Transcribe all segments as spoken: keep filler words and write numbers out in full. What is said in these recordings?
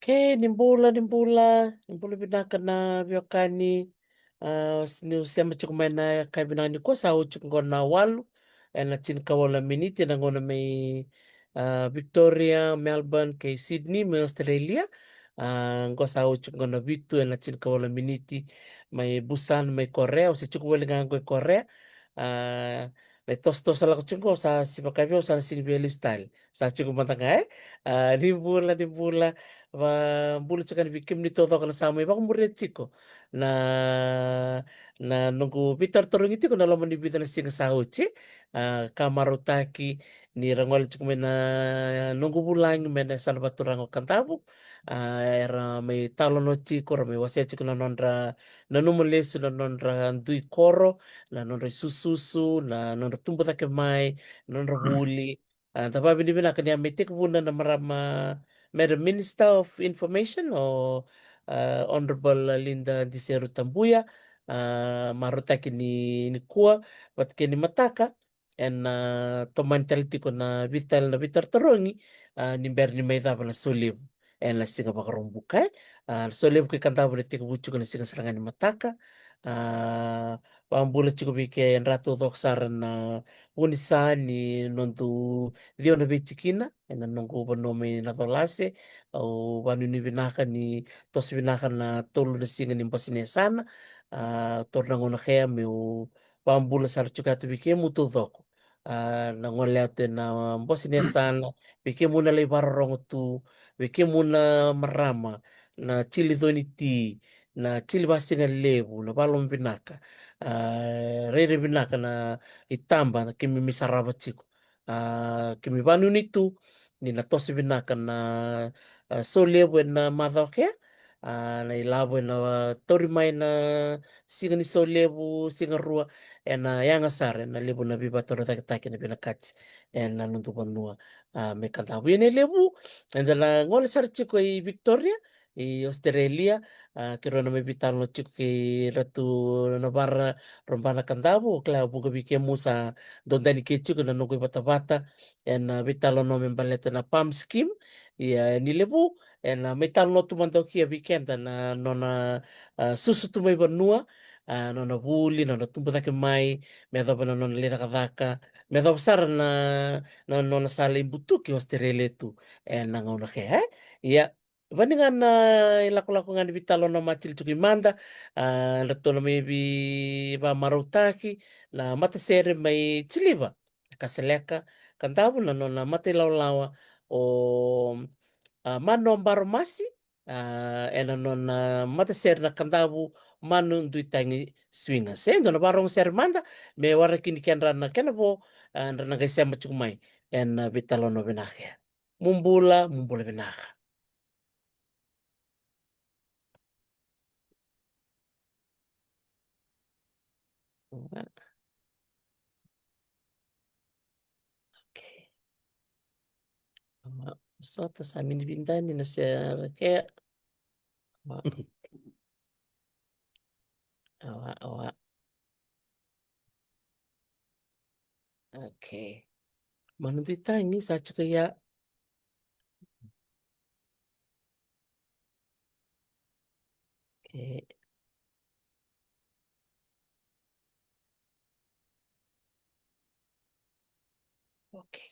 Okay, ni bula, ni bula, ni bula vinaka na veiwekani. Ah, s-, niu sema tiko mai na yakavi vinaka nikua, sa oti tiko qo na walu ena tinikawalu na miniti ena gauna mai, ah, Victoria, Melbourne kei Sydney mai Australia. Ah, qo sa oti tiko qo na vitu ena tinikawalu na miniti mai Busan mai Korea. Au se tiko voli ga qo i Korea. Ah, na itosotoso lako tiko qo sa sivakavi au sa na sini via lesu tale. Sa tiko mada ga, e? Ah, ni bula, ni bula. Va bula tiko yani vei kemuni taucoko na sa mai vakamuria tiko na, na noqu veitarotarogi tiko na loma ni vica na siga sa oti. Ah, ka marautaki ni ra gole tiko mai na noqu vulagi mai na yasana vaturaga o Kadavu. Ah, era mai talanoa tiko, ra mai wasea tiko na nodra nanuma lesu na nodra dui koro, na nodra isususu, na nodra tubu cake mai, na nodra vuli. Ah, da vavinavinaka ni a mai tekivuna na marama Madam Minister of Information o, ah, Honourable Linda Diseru Tabuya. Ah, marautaki ni, nikua vata kei ni mataka ena, ah, tomani tale tiko na vei tale na veitarotarogi, ah, ni bera ni mai cava na solevu ena siga Vakaraubuka, e? Ah, na solevu kei Kadavu na tekivu tiko na siga sara ga ni mataka. Ah, vabula tiko vei kedratou taucoko sara na vunisa ni nodu ciwa na veitikina ena noqu vanua mai Nacolase. Au vanuinui vinaka ni toso vinaka na tolu na siga ni bose ni yasana. Ah, taura na gauna kea meu vabula sara tiko yatu vei kemu taucoko. Ah, na gole yatu ena bose ni yasana, vei kemu na lai vakarorogo tu, vei kemu na marama, na tili coni ti, na tili vasigalevu, na valoma vinaka. Ah, rairai vinaka na itaba na kemi mai sarava tiko. Ah, kemi vanuinui tu ni na toso vinaka na, ah, solevu ena macawa kea. Ah, na ilavo ena, ah, tauri mai na siga ni solevu, siga rua, ena yaga sara, ena levu na veivakatorocaketaki, na vinakati ena noda vanua, ah, mai Kadavu. Ia na levu, eda na gole sara tiko i Victoria, i Australia. Ah, keirau na mai veitalanoa tiko kei Ratu Navara Robana Kadavu. Au kila vuqa vei kemu sa dodani kei tiko na noqu ivatavata ena veitalanoa me baleta na PALM scheme. Ia ni levu, ena mai talanoa tu mada o koya vei keda na nona, ah, susu tu mai vanua, ah, nona vuli, nona tubu cake mai, me yacova na nona lai cakacaka, me yacova sara na, na nona sa lai butuki Australia tu ena gauna kea, e? Ia, vani ga na ilakolako ga ni veitalanoa matili tiko i mada, ah, ratou na mai veivakamarautaki na matasere mai Tiliva, Kaseleka, Kadavu, na nona matailawalawa o, ah, Mano Baromasi, ah, ena nona matasere na Kadavu Manu Duitagi Swingers. E dua na vakarogo sere mada me waraki ni kedra na kena vo, ah, dra na qai sema tiko mai ena veitalanoa vinaka ya. Mu bula, mu bula vinaka. Okay. Ama, sota sa mini vidani na sere ke. Ama. Awa, awa. Okay. Manu Duitagi sa tiko ya. Okay. Okay.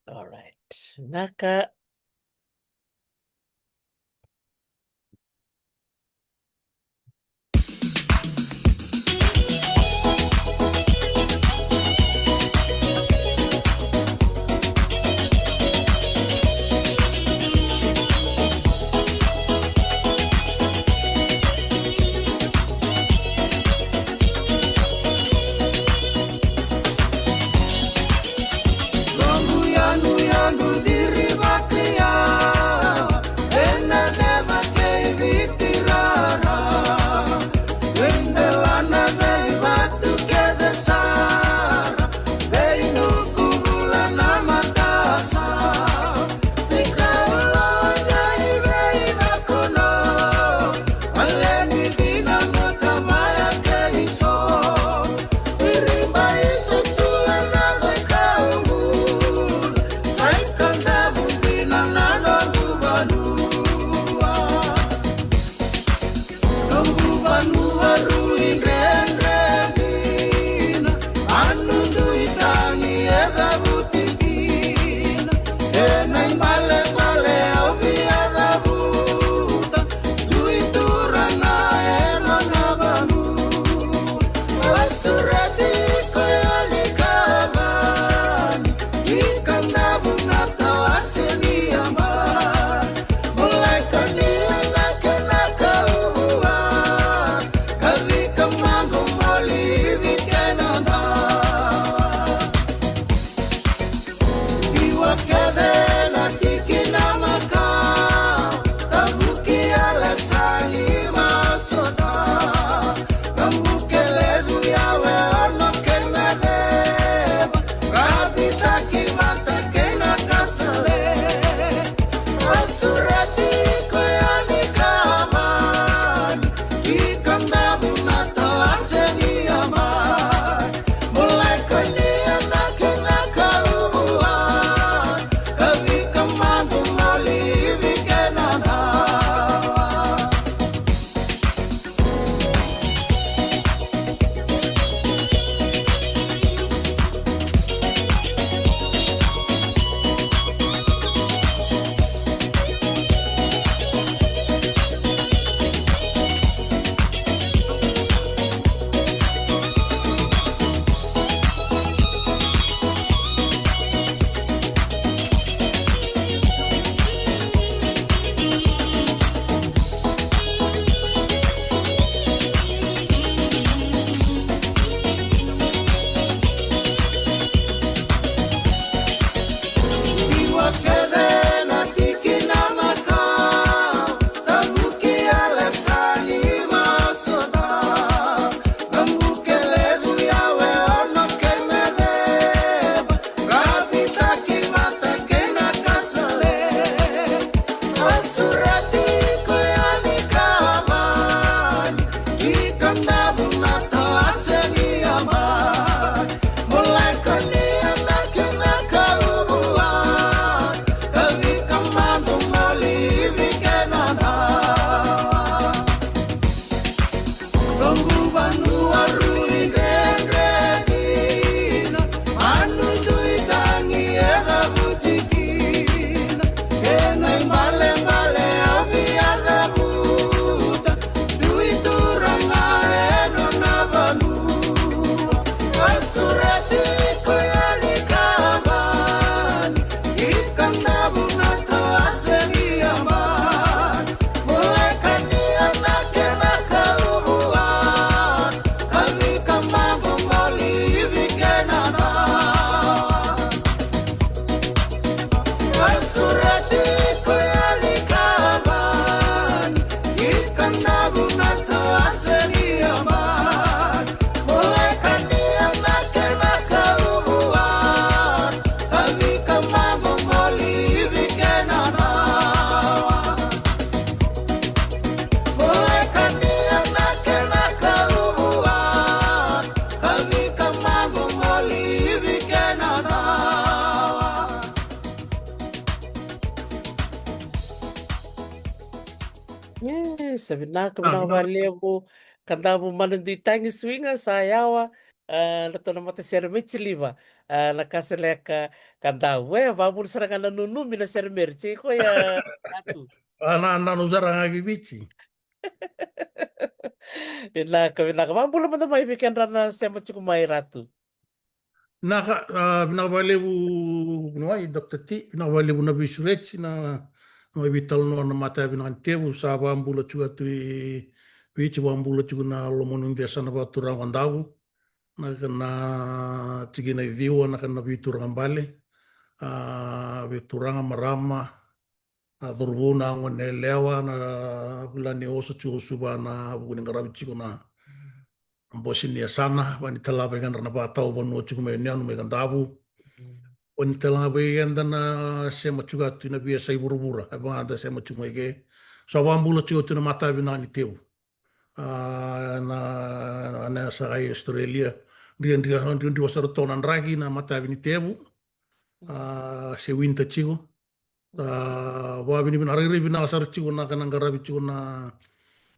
All right. Naka. Noqu yanuyanu ciri vaka Vanua rui dredre dina, vanua dui tagi e cavuti kina, e na ibalebale au via cavuta, dui turaga e nona vanua. Au sureti koya ni kavani, ika davu na tawase ni yabaki. Mulai ka ni na kena kauvua, ka vika mago moli vike na dawa. Iwa kece na tiki na maka, tavuki alesani masoda. Tambu ke levu yawe ono ke meceva, ka vitaki vata kei na kasale. Au sureti koya ni kavani, ika davu na tawase ni yabaki. Mulai ka ni na kena kauvua, ka vika mago moli vike na dawa. E, sa vinaka, vinaka vakalevu. Kadavu mana dui tagi suiga sa yawa. A, na tou na matasere mai Jiliva. A, na ka seleka Kadavu. E, vabula sara ga na nunumi na sere mere. Tiko ya, Ratu. A, na, na nunumi sara ga ki Viti. Vinaka, vinaka. Vabula mada mai vei kedra na sema tiko mai, Ratu. Vinaka, a, vinaka vakalevu, vinaka, Doctor T, vinaka vakalevu na veisureti, na, na veitalanoa na matavi na Nitevu, sa vabula tiko tu i Viti, vabula tiko na loma ni desa na vakaturaga Kadavu, na, na tikina i ciwa, na, na veituraga bale, a, veituraga, marama, a, cauravou, na gone yalewa, na vula ni oso tiko Suva, na vuku ni qaravi tiko na bose ni yasana, vani tala vei kedra na vakatau vanua tiko mai yanuyanu mai Kadavu. Vani tala vei keda na sema tiko tu na veiyasai vuravura, e vaka da sema tiko mai ke. Sa vabula tiko tu na matavi na Nitevu. A, na, na sa kai Australia. Dria, dria, dria, dria sara tu na draki na matavi Nitevu. A, se winter tiko. A, vakavinavinaka, rairai vinaka sara tiko na ka na qaravi tiko na,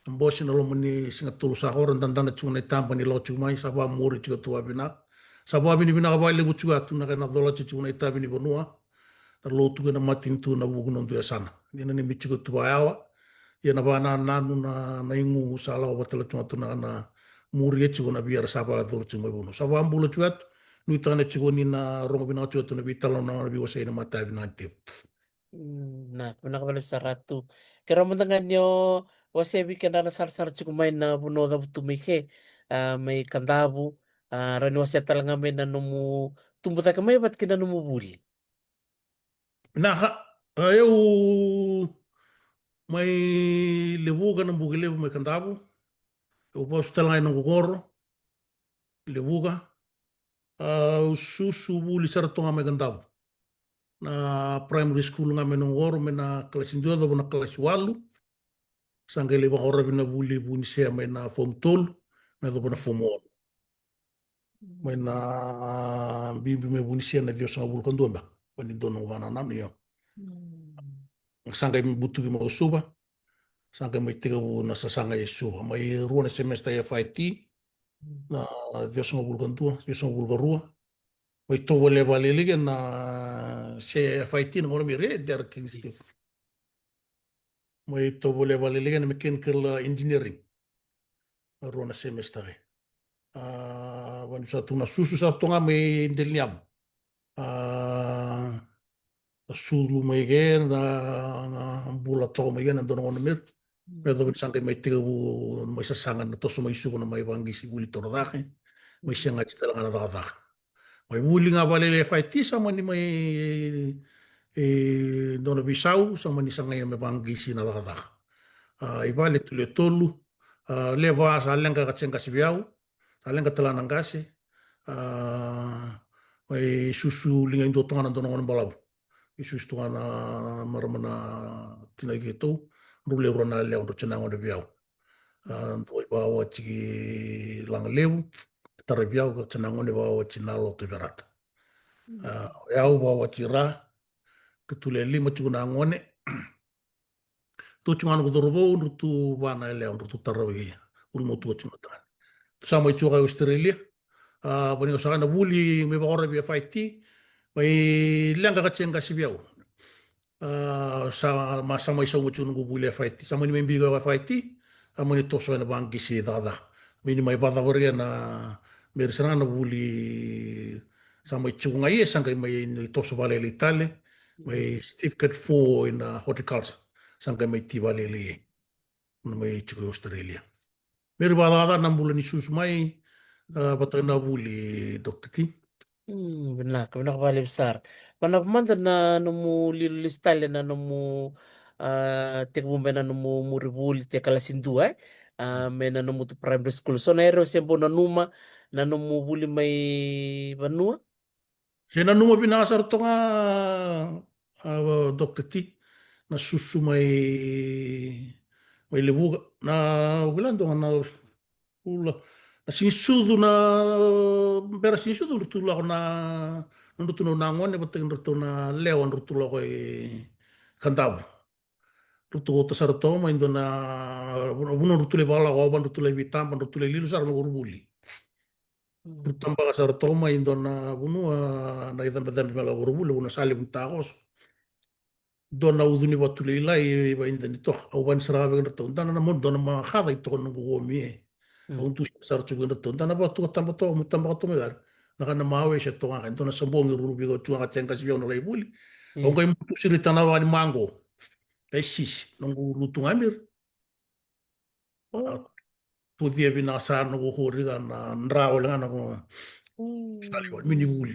Na bose na loma ni siga tolu sa ora, dadana tiko na itaba ni lako tiko mai, sa vakamuri tiko tu vavinaka. Sa vakavinavinaka vakalevu tiko ya tu na kena colati tiko na itavi ni vanua, na lotu kei na matanitu ena vuku ni noda yasana. Ni nanumi tiko tu vakayawa, ia na vakanananu, na, na igu sa lako vata tale tu ga tu na, na muri e tiko na via era sa vakayacori tiko mai vanua. Sa vakabula tiko ya tu, nuitaka na tiko ni na rogo vinaka tiko ya tu na veitalanoa, na veiwasei na matavi na tevu. Mm, na, vinaka vakalevu sara tu. Kerea mada ga ni o wasea vei keda na sarasara tiko mai na vanua o cavutu mai ke, a, mai Kadavu, a, rawa ni wasea tale ga mai na nomu tubu cake mai vata kei na nomu vuli. Vinaka, a, au mai Levuka, Nabukelevu, mai Kadavu. Au vasu tale ga ena noqu koro, Levuka. A, au susu vuli sara toka ga mai Kadavu. Na primary school ga mai noqu koro, mai na kalasi dua yacova na kalasi walu. Sa qai lai vakaoravi na vuli Vunisea mai na form tolu me yacova na form walu. Mai na, a, biubiu mai Vunisea na ciwasagavulu ka dua beka, va ni dua noqu vakanananu, io. Mm. Sa qai butuki mai Suva. Sa qai mai tekivu na sasaga e Suva. Mai rua na semester e F I T, na ciwasagavulu ka dua, ciwasagavulu ka rua. Mai tovolea vakalailai kina na, se F I T na gauna mai re, Derek Institute. Mai tovolea vakalailai kina na mechanical, a, engineering. Na rua na semester e. A, vani sa tu na susu sa toka ga mai Delaniyavu. A, na sucu mai ke, na, na bula toka mai ke na dua na gauna me, me yacova ni sa qai mai tekivu mai sasaga na toso mai Suva na mai vaqisi vuli torocake. Mai segati tale ga na cakacaka. Mai vuli ga vakalailai F I T, sa mani mai, e, dua na veisau, sa mani sagai me vaqisi na cakacaka. A, i vale tu le tolu, a, le va sa leqa ka tse qase vei au, sa leqa tale ga na qase, a, mai susu liga i dua toka na dua na gone balavu. I susu toka na marama na tinai keitou, drau le rua na lewa, drau tse na gone vei au. A, dua i vakawati ki Lagalevu, tara vei au, ka tse na gone vakawati na loto i Verata. Mm. A, o yau vakawati Ra, ka tu le lima tiko na gone. Tu tiko ga noqu cauravou, drau tu va na yalewa, drau tu tara vei, ulumatua tiko na tagane. Tu sa mai tiko ga i Australia, a, vani au sa na vuli mai vakaoravi F I T, mai leqa ka tse qase vei au. A, sa, ma, sa mai sauma tiko noqu vuli F I T. Sa mani mai biu F I T, sa mani toso ena vaqisi cakacaka. Mani mai vakacavara na, me ri sara ga na vuli, sa mai tiko ga ia, sa qai mai toso vakalailai tale, mai certificate four ina horticulture. Sa qai mai ti vakalailai. Na mai tiko i Australia. Me ri vakacakacaka na bula ni susu mai, a, vata na vuli, Doctor T. Mm, vinaka, vinaka vakalevu sara. Vanava mada na nomu lilo lesu tale na nomu, a, tekivu mai na nomu muri vuli te kalasi dua, e? A, mai na nomu tu primary school. So na ere o se bau nanuma na nomu vuli mai vanua? Se nanuma vinaka sara toka ga, a, Doctor T, na susu mai, mai Levuka. Na, au kila dua ga na ula. Na siga ni sucu na, bera siga ni sucu, drau tu lako na, nodratou na gone, vata kei nodratou na lewa, drau tu lako i Kadavu. Drau tu kauta sara toka mai dua na, vanua drau tu lai vakalako, vanua drau tu lai veitaba, drau tu lai lilo sara mai koronivuli. Mm. Drau tabaka sara toka mai dua na vanua, na icabecabe me lako koronivuli, vanua sa levu ni takoso. Dua na ucu ni vatu lailai, vakaidani toka, au vani sara vei kedratou. Dana na mo, dua na makaca i toka noqu komi e. Mm. Au dusi sara tu vei kedratou. Dana vatu ka taba toka, mo tabaka toka mai kari. Na ka na mawe se toka ga, dua na sabogi ruru vei au tu ga ka tse qase vei au na lai vuli. Mm. Au qai mutu siri tana vaka ni maqo. Qai sisi, noqu lutu ga miri. Oh. Pucia vinaka sara noqu kori ka na dra wale ga noqu. Mm. Sali wale, mini vuli.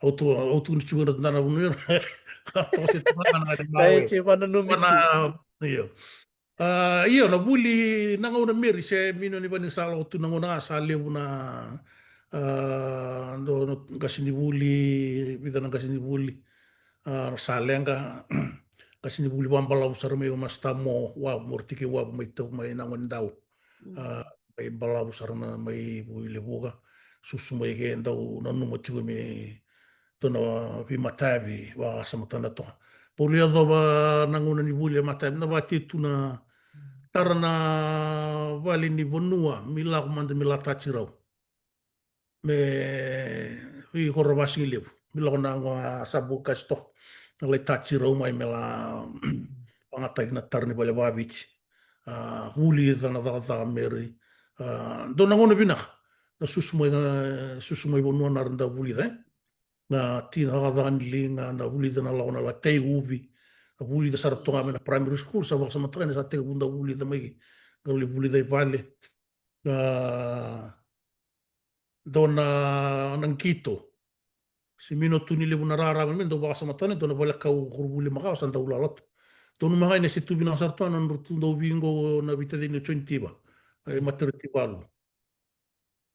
Au tu, au tu ni tu na dana vunu ira. Au tu se tu na dana vunu ira. Ai, se vana numi tu. Io. A, io, na vuli, na gauna meri, se mini ni vani sa lako tu na gauna sa levu na, a, dua na qasenivuli, vica na qasenivuli. A, sa leqa, qasenivuli vakabalavu sara mai o Master Mo, Wavu, Moritike Wavu, mai Tau, mai Nagonedau. Mm. A, mai balavu sara na, mai Vuilevuka, susu mai ke, dau nanuma tiko me dua na veimatayavi vakasamatana toka. Paulu yacova na gauna ni vuli e matayavi, na vati tu na, tara na vale ni vanua, mi lako mada mi la taji rau. Me vei koro vasigi levu. Mi lako na gua sa bu kasi toka. Na lai taji rau mai me la vagataki na tara ni vale vaviti. A, vulica na cakacaka meri. A, dou na gauna vinaka. Na susu mai, a, susu mai vanua na rada vulica, e. Na tina cakacaka ni liga, na vulica na lako na la tei uvi. Na vulica sara toka me na primary school, sa vakasamataka ni sa tekivu da vulica mai. Ka lai vulica i vale. A, dou na, na qito. Se mino tu ni levu na rarama, me dou vakasamataka ni dou na vale kau koronivuli makawa sa dau lala tu. Dou na makai na se tu vinaka sara tu na nodra tu dau viqo na vitacini o Joni Tiva. E maternity valu.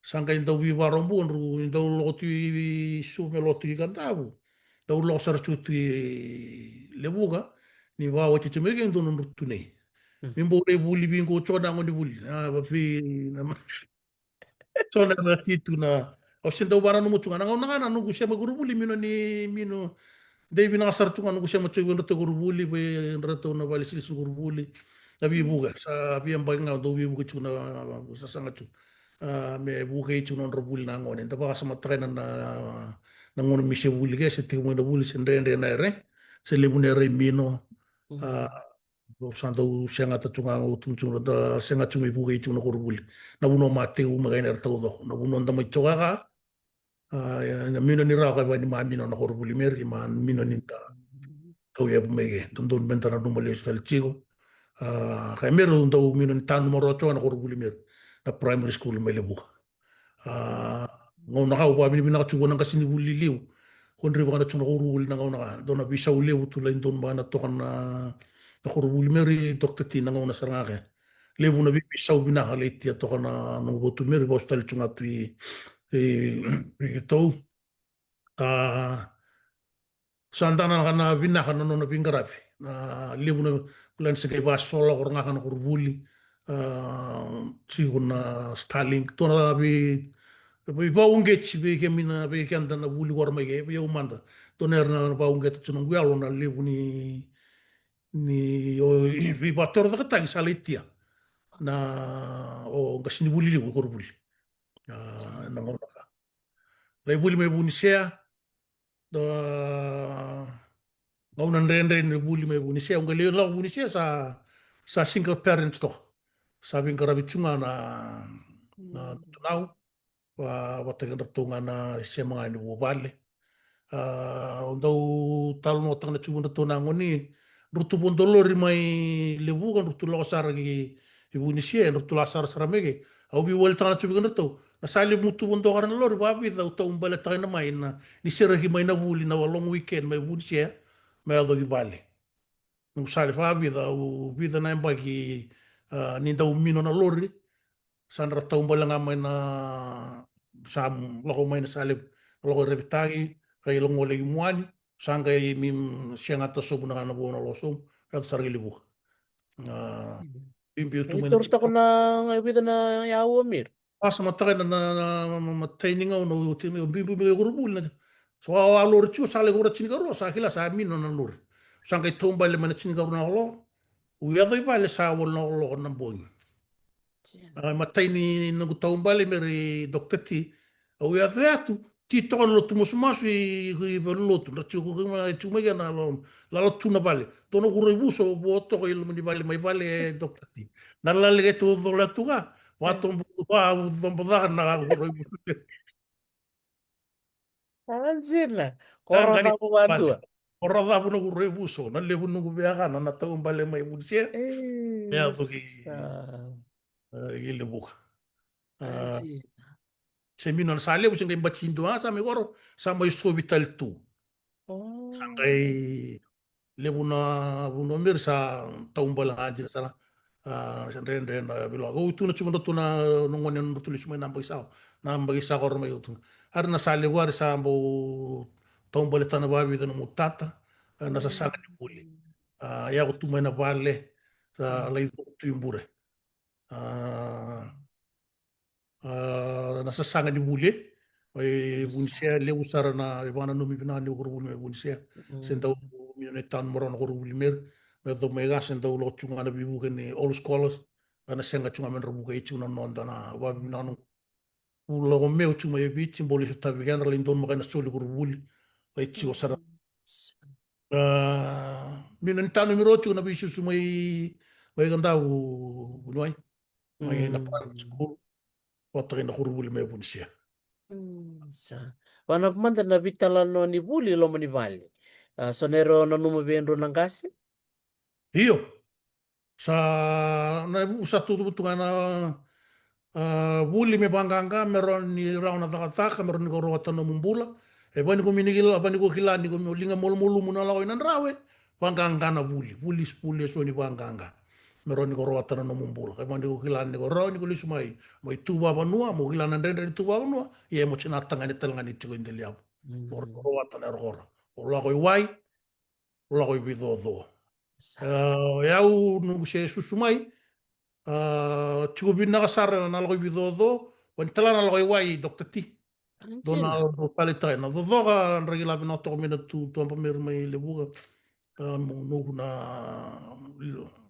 Sa qai dau vivarau bu, dru, ni dau loko tu i, i su me loko tu i Kadavu. Dau loko sara tu i Levuka, ni vawati tu mai ke dou nodra tu nei. Mm. Mi bau lai vuli viqo, so na goni vuli. A, vavi, na ma-, so na, na titu na. Au se dau varanuma tu ga na gauna ga na noqu sema koronivuli, mino ni, mino. Dei vinaka sara tu ga noqu sema tu vei dratou koronivuli, vei dratou na vale silisili koronivuli. Na vivuke, sa via baki ga, dau vivuke tu na, sasaga tu. A, me vukei tu na nodra vuli na gone. Da vakasamataka na, na, na gone mi se vuli ke, se tiko mai na vuli, se dredre na ere. Se levu na ere mino. Mhm. A, Dou sa dau segata tu ga, o tu, tu, da sega tu mai vukei tu na koronivuli. Na vanua ma teu mai kaina era taucoko. Na vanua da mai tokaka. A, na mino ni rawa ka vani ma mino na koronivuli meri, ma mino ni da tau yavu mai ke. Dodonu me da nanuma lesu tale tiko. A, ka meri dau mino ni tanuma rawa tu ga na koronivuli meri. Na primary school mai Levuka. A, gauna ka au vakavinavinaka tu vua na qasenivuli liu. Ko drivaka na tu na koronivuli na gauna ka. Dua na veisau levu tu lai donu baka na toka na, na koronivuli meri Doctor T na gauna sara ga ke. Levu na veiveisau vinaka lai tia toka na, na votu meri, vasu tale tu ga tu i, i, i tou. A, sa dana na, na vinaka na nona veiqaravi. Na levu na, kila ni se qai vasola, koro ga ka na koronivuli. A, tiko na Starlink. Tou na vei, vei vauqeti, vei kemina, vei keda na vuli koro mai ke, vei au mada. Tou na era na vauqeta tu na noqu yalo na levu ni, ni, o, vei vatorocaketaki sa lai tia. Na, o, qasenivuli liu, koronivuli. A, na gauna ka. Lai vuli mai Vunisea, Da, gauna dredre ni vuli mai Vunisea, au qai lai lako Vunisea sa, sa single parent toka. Sa veiqaravi tu ga na, na, mm, tunau, va, vata kei dratou ga na sema ga ni vuvale. A, au dau talanoataka na tu vei dratou na gone, drau tu vodo lori mai Levuka, drau tu lako sara ki, ki Vunisea, drau tu lako sara sara mai ke. Au veiwalitaka na tu vei dratou. Na sa levu mu tu vodo kara na lori, vavica au taubaletaka ina mai na, ni sereki mai na vuli na long weekend mai Vunisea, me yaco ki vale. Noqu sa levu vavica, au vica na yabaki, a, ni dau mino na lori, sa dra taubale ga mai na, sa lako mai na sa levu, lako i Revitaki, kai lako leki Muani, sa qai mi, mm, segata sobu na ka na vua na lako sobu, yaco sara ki Levuka. A, mm, biubiu tu mai na tiko. Toro toka na, e vica na yau o Miri. Vakasamataka na, na, na, na, na matai ni gauna, o tini, o biubiu mai koronivuli na. So, a, a lori tiko, sa lai kora tinikarua, sa kila, sa mino na lori. Sa qai taubale mai na tinikarua na kaloko. Au yaco i vale sa walu na kaloko na bogi. Tina. A, matai ni noqu taubale Meri Doctor T. Au yaco ya tu, ti toka na lotu masumasu i, i valenilotu. Dra tiko ko mai, tiko mai kea na lalo, lalo tu na vale. Dua na kuro i vuso, vo toka i loma ni vale, mai vale e Doctor T. Na lale ke tu cola tu ka. Vatobo, vatobo caka na kuro i vuso. A, dina. Koro cavu vakatua. Koro cavu na kuro i vuso, na levu noqu veiwekani na taubale mai Vunisea. E, me yaco ki, e, ki Levuka. A, se mino na sa levu, se qai bati dua, sa mai koro, sa mai sovi tale tu. O. Sa qai levu na vanua Meri sa taubale ga dina sara. A, sa dredre na veilakoyaki. Au tu na tiko dratou na, na gone na dratou lesu mai na yabaki sa, na yabaki sa koro mai au tu. Ari na sa levu ari sa bau taubaletaka na vavica na nomu tata, a, na sasaga ni vuli. A, yaco tu mai na vale, sa lai curu tu i bure. A, A, na sasaga ni vuli, e, mai Vunisea, levu sara na, e, vakananumi vinaka ni koronivuli mai Vunisea. Mm. Se dau mino na itanu marau na koronivuli Meri, me yaco mai ga, se dau lako tu ga na veivuke ni All Scholars, Ka na sega tiko ga me dra vukei tiko na noda na vavinavinaka. Noqu lako meu tiko mai e Viti, bau lai sotavi keda, lai donu maka ena soli koronivuli, lai tiko sara. A, mina ni tanu miro tiko na veisusu mai, mai Kadavu, vuniwai. Mai na primary school, vata kei na koronivuli mai Vunisea. Sa. Vana mada na vitalanoa ni vuli i loma ni vale. A, so na ero nanuma vei drau na qase? Io. Sa na vu sa tutuvutu ga na, a, vuli me vaqaqa, me rawa ni rawa na cakacaka, me rawa ni ko rawata nomu bula. E vani ko mini kila, vani ko kila ni ko liga malumalumu na lako ina drawe. Vaqaqa na vuli, vuli, vuli eso ni vaqaqa. Me rawa ni ko rawata na nomu bula. E vani ko kila ni ko rawa ni ko lesu mai, mo i tu vavanua, mo kila na dredre ni tu vavanua. Ia mo tina tagane tale ga ni tiko i deliavu. Mo rawata na erokora. O lako i wai, lako i vicoco. Sa. E, au noqu se susu mai, a, tiko vinaka sara na lako i vicoco, vani tala na lako i wai, Doctor T. Dua na dau taleitaka na cocoka, draki lave na toka mai na tu, tu aba meri mai Levuka. A, mo noqu na,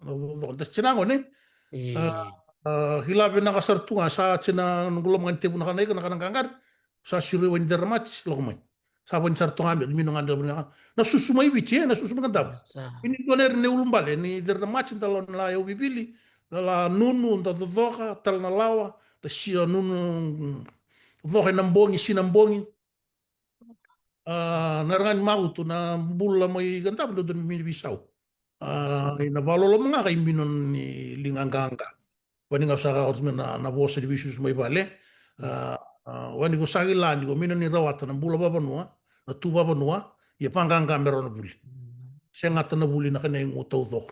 na cocoka. Da tina gone. A, a, kila vinaka sara tu ga, sa tina noqu loma ga ni tevu na kana ika, na kana qaqari. Sa siro i wai ni cere na mati, lako mai. Sa vani sara toka meri, mino ga dra vani ga. Na susu mai Viti, e, na susu mai Kadavu. Sa. Ini dua na ira na ulubale, ni cere na mati, da la na la yau vivili, da la nunu, da cocoka, tala na lawa, da sia nunu, cocoka ina bogi, si na bogi. A, na ira ga ni makutu, na bula mai Kadavu, dodonu mini visau. A, ina valoloma ga kai mino ni liga qaqa. Vani ga sa ka oti me na, na vosa ni veisusu mai vale. A, a, vani ko sa kila ni ko mino ni rawata na bula vavanua, na tu vavanua, ia vaqaqa me rawa na vuli. Segata na vuli na kena igu taucoko.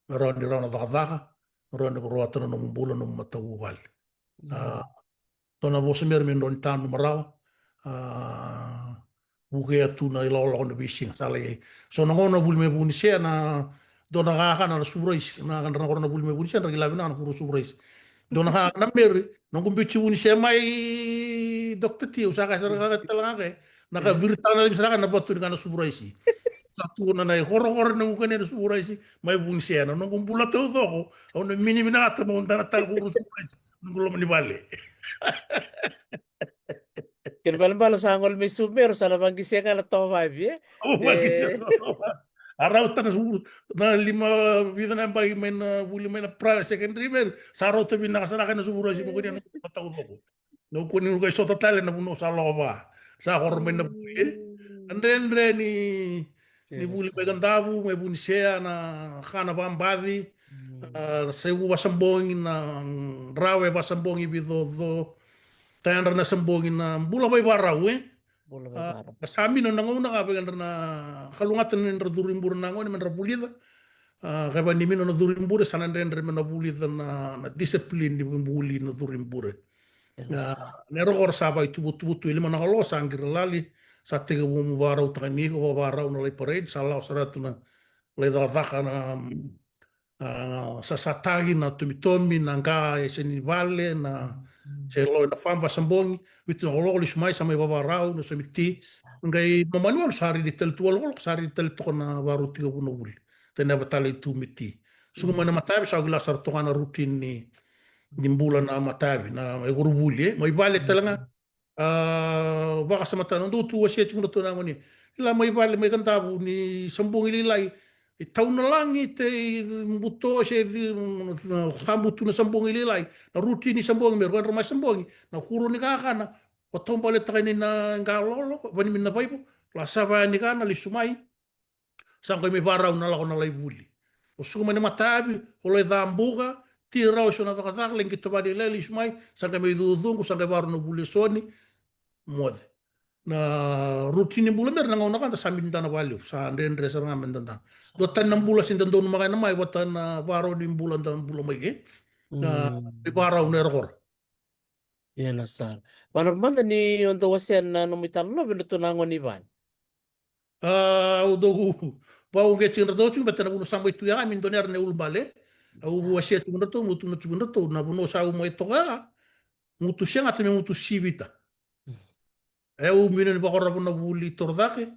Me rawa ni rawa na cakacaka, me rawa ni ko rawata na nomu bula, nomu matavuvale. A, so na vosa mera me drau ni tanu marawa. A, vukea tu na ilakolako na veisiga, sa lai. So na gauna vuli mai Vunisea na, dua na kakana na suvuraisi, na kadra na koro na vuli mai Vunisea, dra kila vinaka na kuro suvuraisi. Dua na kakana meri, noqu biuti Vunisea mai Doctor T, au sa ka sara ka tala ga ke. Na ka viritaka na levi sara ka na vatu ni ka na suvuraisi. Sa tu na na i korokoro na ukane na suvuraisi, mai Vunisea na noqu bula taucoko, au na mini vinakata mo dana tale kuro suvuraisi. Noqu loma ni vale. Kena balebale sa gole mai Sumero, sa na vaqise ga na tovavi, e? Au vaqise ga na tovavi. A rauta na su-, na lima vica na yabaki mai na vuli mai na primary, secondary, me sa rauta vinaka sara ka na suvuraisi mo kania na taucoko. Na kua ni nuka i sota tale na vunau sa lako va. Sa koro mai na vuli, e? Na dredre ni, ni vuli mai Kadavu, mai Vunisea, na ka na vabaci, a, na saivu vasabogi, na rawe vasabogi vicoco, tayadra na sabogi na bula vaivarau, e? Bula vaivarau. A, sa mino na gauna ka vei dra na kalougata ni dra curu i bure na gone me dra vulica. A, ka vani mino na curu i bure, sa na dredre me na vulica na, na discipline ni vuli na curu i bure. Na, na erokora sa vaituvutuvutu e lima na kaloka, sa qiri lali, sa tekivu mu varautaka ni iko, vavarau na lai parade, sa lawa sara tu na lai cakacaka na, a, sa, sa tagi na tomitomi, na qa e se ni vale, na se lo na famba sa bogi, vitu na kaloka lesu mai, sa mai vavarau, na somi ti, qai mamani walu sa ridi tale tu walu kaloka, sa ridi tale toka na varau tekivu na vuli. Tani ava tale i tu me ti. Suku mai na matavi, sa kila sara toka na routine ni, ni bula na matavi, na e koronivuli, e, mai vale tale ga. A, vakasamataka na dou tu wasea tiko na tou na gone. Kila mai vale, mai Kadavu ni sabogi lailai. I tau na lagi, te i buto, se i, sabu tu na sabogi lailai. Na routine ni sabogi, me rua dra mai sabogi. Na kuro ni kakana, o tau bale taka ni na galolo, vani mi na vaivo. La sa vaya ni kana, lesu mai. Sa qai mai varau na lako na lai vuli. O suka mai na matavi, o lai cabuka, ti rau e so na cakacaka, lai qito vale lai lesu mai, sa qai mai cucuqu, sa qai varau na vuli e so ni, moce. Na routine ni bula mera na gauna ka da sa mi dana valevu, sa dredre sara ga me da dana. Dua tani na bula se da donu maka ena mai, vata na varau ni bula da bula mai ke. Na, mm, me varau na erokora. Ia na sara. Vana mada ni o dau wasea na nomu italanoa vei na tou na gone i vale. A, au dau vauqeti dratou tiko, beta na vuna sa mai tu ya, mi dua na era na ulubale. Au wasea tiko dratou, gutu na tiko dratou, na vuna sa u mai toka ya, gutu segata me gutu sivita. E, au mino ni vakarova na vuli toro cake,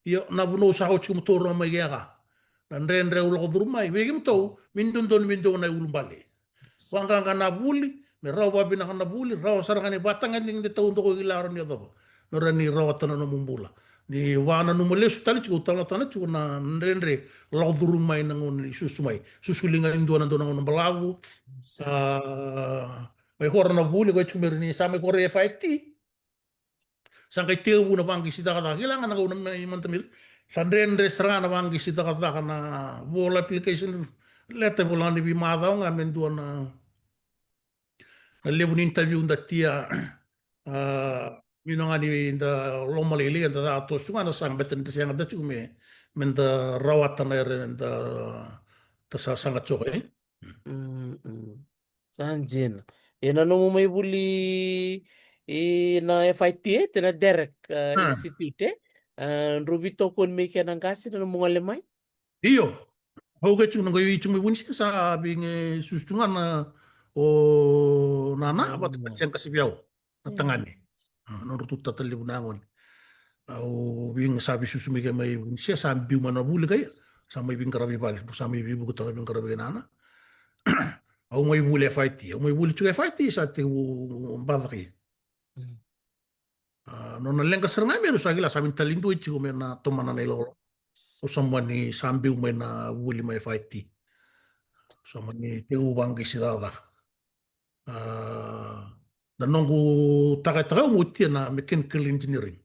io, na vuna sa kau tiko mo toro mai ya ka. Na dredre au lako curu mai, vei kemudou, mi dodonu me dou na ulubale. Vaqaqa na vuli, me rawa vavinaka na vuli, rawa sara ga ni vatagedegede taudaku kila rawa ni yacova. Me rawa ni rawata na nomu bula. Ni vananuma lesu tale tiko, au talanoataka tiko na dredre lako curu mai na gauna ni susu mai. Susu liga ni dua na dua na gauna balavu. Sa mai kora na vuli, ko e tiko me rawa ni sa mai kora e F I T. Sa qai tekivu na vaqisi cakacaka, kila ga na gauna me mada miri. Sa dredre sara ga na vaqisi cakacaka na vol application letter, vola ni veimacawa ga me dua na, na levu ni interview da tia, a, mino ga ni da lomalailai, da ca toso ga na saga, beta ni da sega da tiko me, me da rawata na ere da, da sa saga tiko, e? Mm, mm. Sa dina. Ia na nomu mai vuli i na F I T e, te na Derek, uh, Institute, e? Uh, drau veitokoni mai kena qase na nomu gole mai? Io. Au qai tiko na qai tiko mai vunisia sa vei qai susu tu ga na o nana vata na tia qase vei au. Na tagane. A, nodratou tata levu na yagone. Au vei qai sa veisusu mai qai mai vunisia sa biu mai na vuli qai. Sa mai veiqaravi vale. Sa mai veivukataka veiqaravi qai nana. Au mai vuli F I T. Au mai vuli tiko F I T sa tekivu baca qai. A, nona leqa sara ga me rau sa kila sa vini tale dua e tiko me na tomana na ilololo. Au sa mani sa biu mai na vuli mai F I T. Au sa mani tekivu vaqisi cakacaka. A, na noqu takataka au mo tia na mechanical engineering.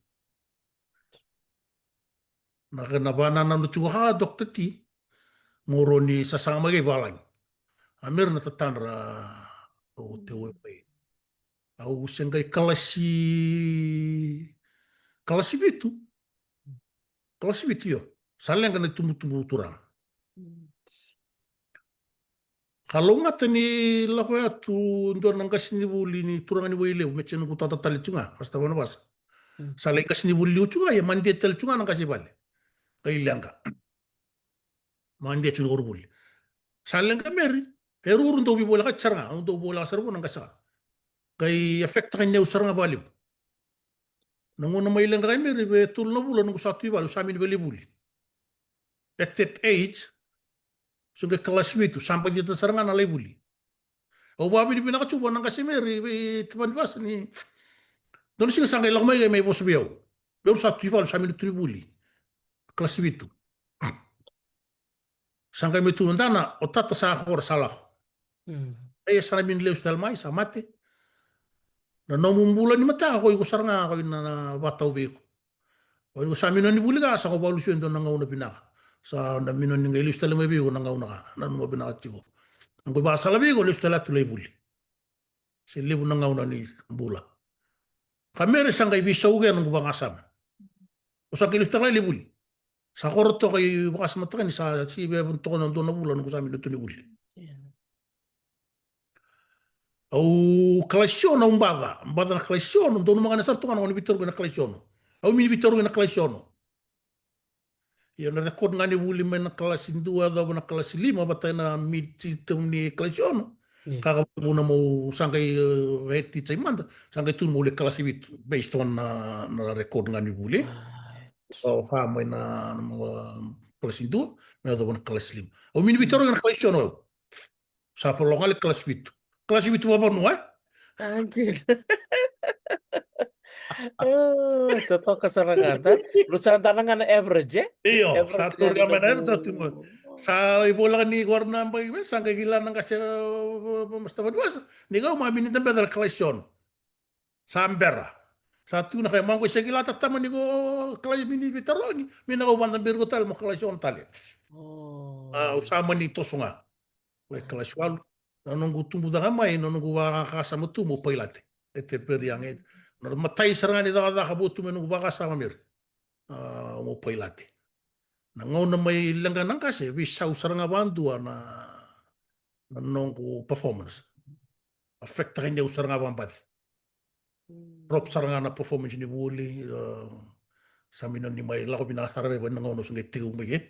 Na kena vanananu tiko a Doctor T, mo rau ni sasaga mai kei valagi. A mera na tatadra au te ue pai. Au se qai kalasi, kalasi vitu. Kalasi vitu io. Sa leqa na tubutubu turaga. Ka lougata ni lako ya tu dua na qasenivuli ni turaga ni Wailevu me tse noqu tata tale tu ga, Pastor Vanavasa. Sa lai qasenivuli liu tu ga, ia Made tale tu ga na qase vale. Qai leqa. Made tu na koronivuli. Sa leqa Mary. E ruru dau veivolekati sara ga, au dau voleka sara vou na qase ga. Qai affect-taka ni au sara ga vakalevu. Na gauna mai leqa kai Mary, e tolu na vula noqu sa tu i vale, au sa mini vale vuli. At that age, so qai kalasi vitu, sa bacita sara ga na lai vuli. Au vavinavinaka tu vua na qase Mary, vei Tavani Vasa ni. Dua na siga sa qai lako mai qai mai vosa vei au. Meu sa tu i vale, sa mini tu i vuli. Kalasi vitu. Sa qai mai tu na dana, o tata sa kora sa lako. Ia sa na mini lesu tale mai, sa mate. Na nomu bula ni mataka, ko iko sara ga, ko ina na vatau vei iko. Ko iko sa mini ni vuli ka, sa ko valusu e dua na gauna vinaka. Sa na mini ni qai lesu tale mai vei iko na gauna ka, nanuma vinaka tiko. Ko vakasala vei iko, lesu tale tu lai vuli. Se levu na gauna ni bula. Ka Mary sa qai veisau kea noqu vakasama. O sa qai lesu tale lai vuli. Sa koro toka i vakasamataka ni sa sivi e toka na dua na vula noqu sa mini tu ni vuli. Au kalasi ono, au baca, baca na kalasi ono, donu magana sara toka na gona ni vitarogi na kalasi ono. Au mini vitarogi na kalasi ono. Ia na record ga ni vuli mai na kalasi dua yacova na kalasi lima vata na mid system ni kalasi ono. Ka ka vuna mo sa qai head teacher i mada, sa qai tu mo le kalasi vitu based on na, na record ga ni vuli. Au ka mai na, na kalasi dua me yacova na kalasi lima. Au mini vitarogi na kalasi ono. Sa fologa le kalasi vitu. Kalasi vitu vavanua, e? Totoka sara ga da. Lu sa dana ga na average, e? Io, sa tori ga mai na average sa tu mo. Sa ivolaka ni kora na bai me sa qai kila na qase, Master Vanivasa. Ni kau ma mini da beca na kalasi ono. Sa bera. Sa tu na kai maqo i sa kila tatama ni ko kalasi mini vitarogi. Mi na kau vada beri ko tale mo kalasi ono tale. Au sa mani toso ga. Lai kalasi walu. Na noqu tubu caka mai, na noqu vakasama tu mo pailate. E te peri age. Na matai sara ga ni cakacaka vo tu me noqu vakasama meri. Mo pailate. Na gauna mai leqa na qase, veisau sara ga vadua na, na noqu performance. Affect-taka ni au sara ga vabaci. Drop sara ga na performance ni vuli, sa mini ni mai lako vinaka sara vei na gauna sa qai tekivu mai e.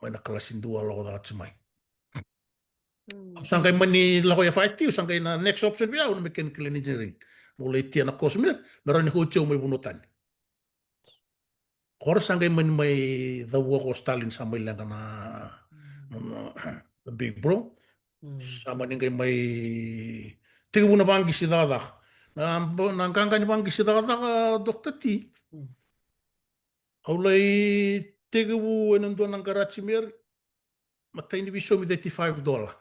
Mai na kalasi dua lako caka tu mai. Au sa qai mani lako i F I T, au sa qai na next option vei au na mechanical engineering. Mo lai tia na course me, me rawa ni kauti au mai vanua tani. Kora sa qai mani mai cavua ko Stalin sa mai leqa na, na, na big bro. Sa mani qai mai tekivu na vaqisi cakacaka. Na, na qaqa ni vaqisi cakacaka, Doctor T. Au lai tekivu ena dua na garaji, Meri. Matai ni veisaumi thirty-five dollar.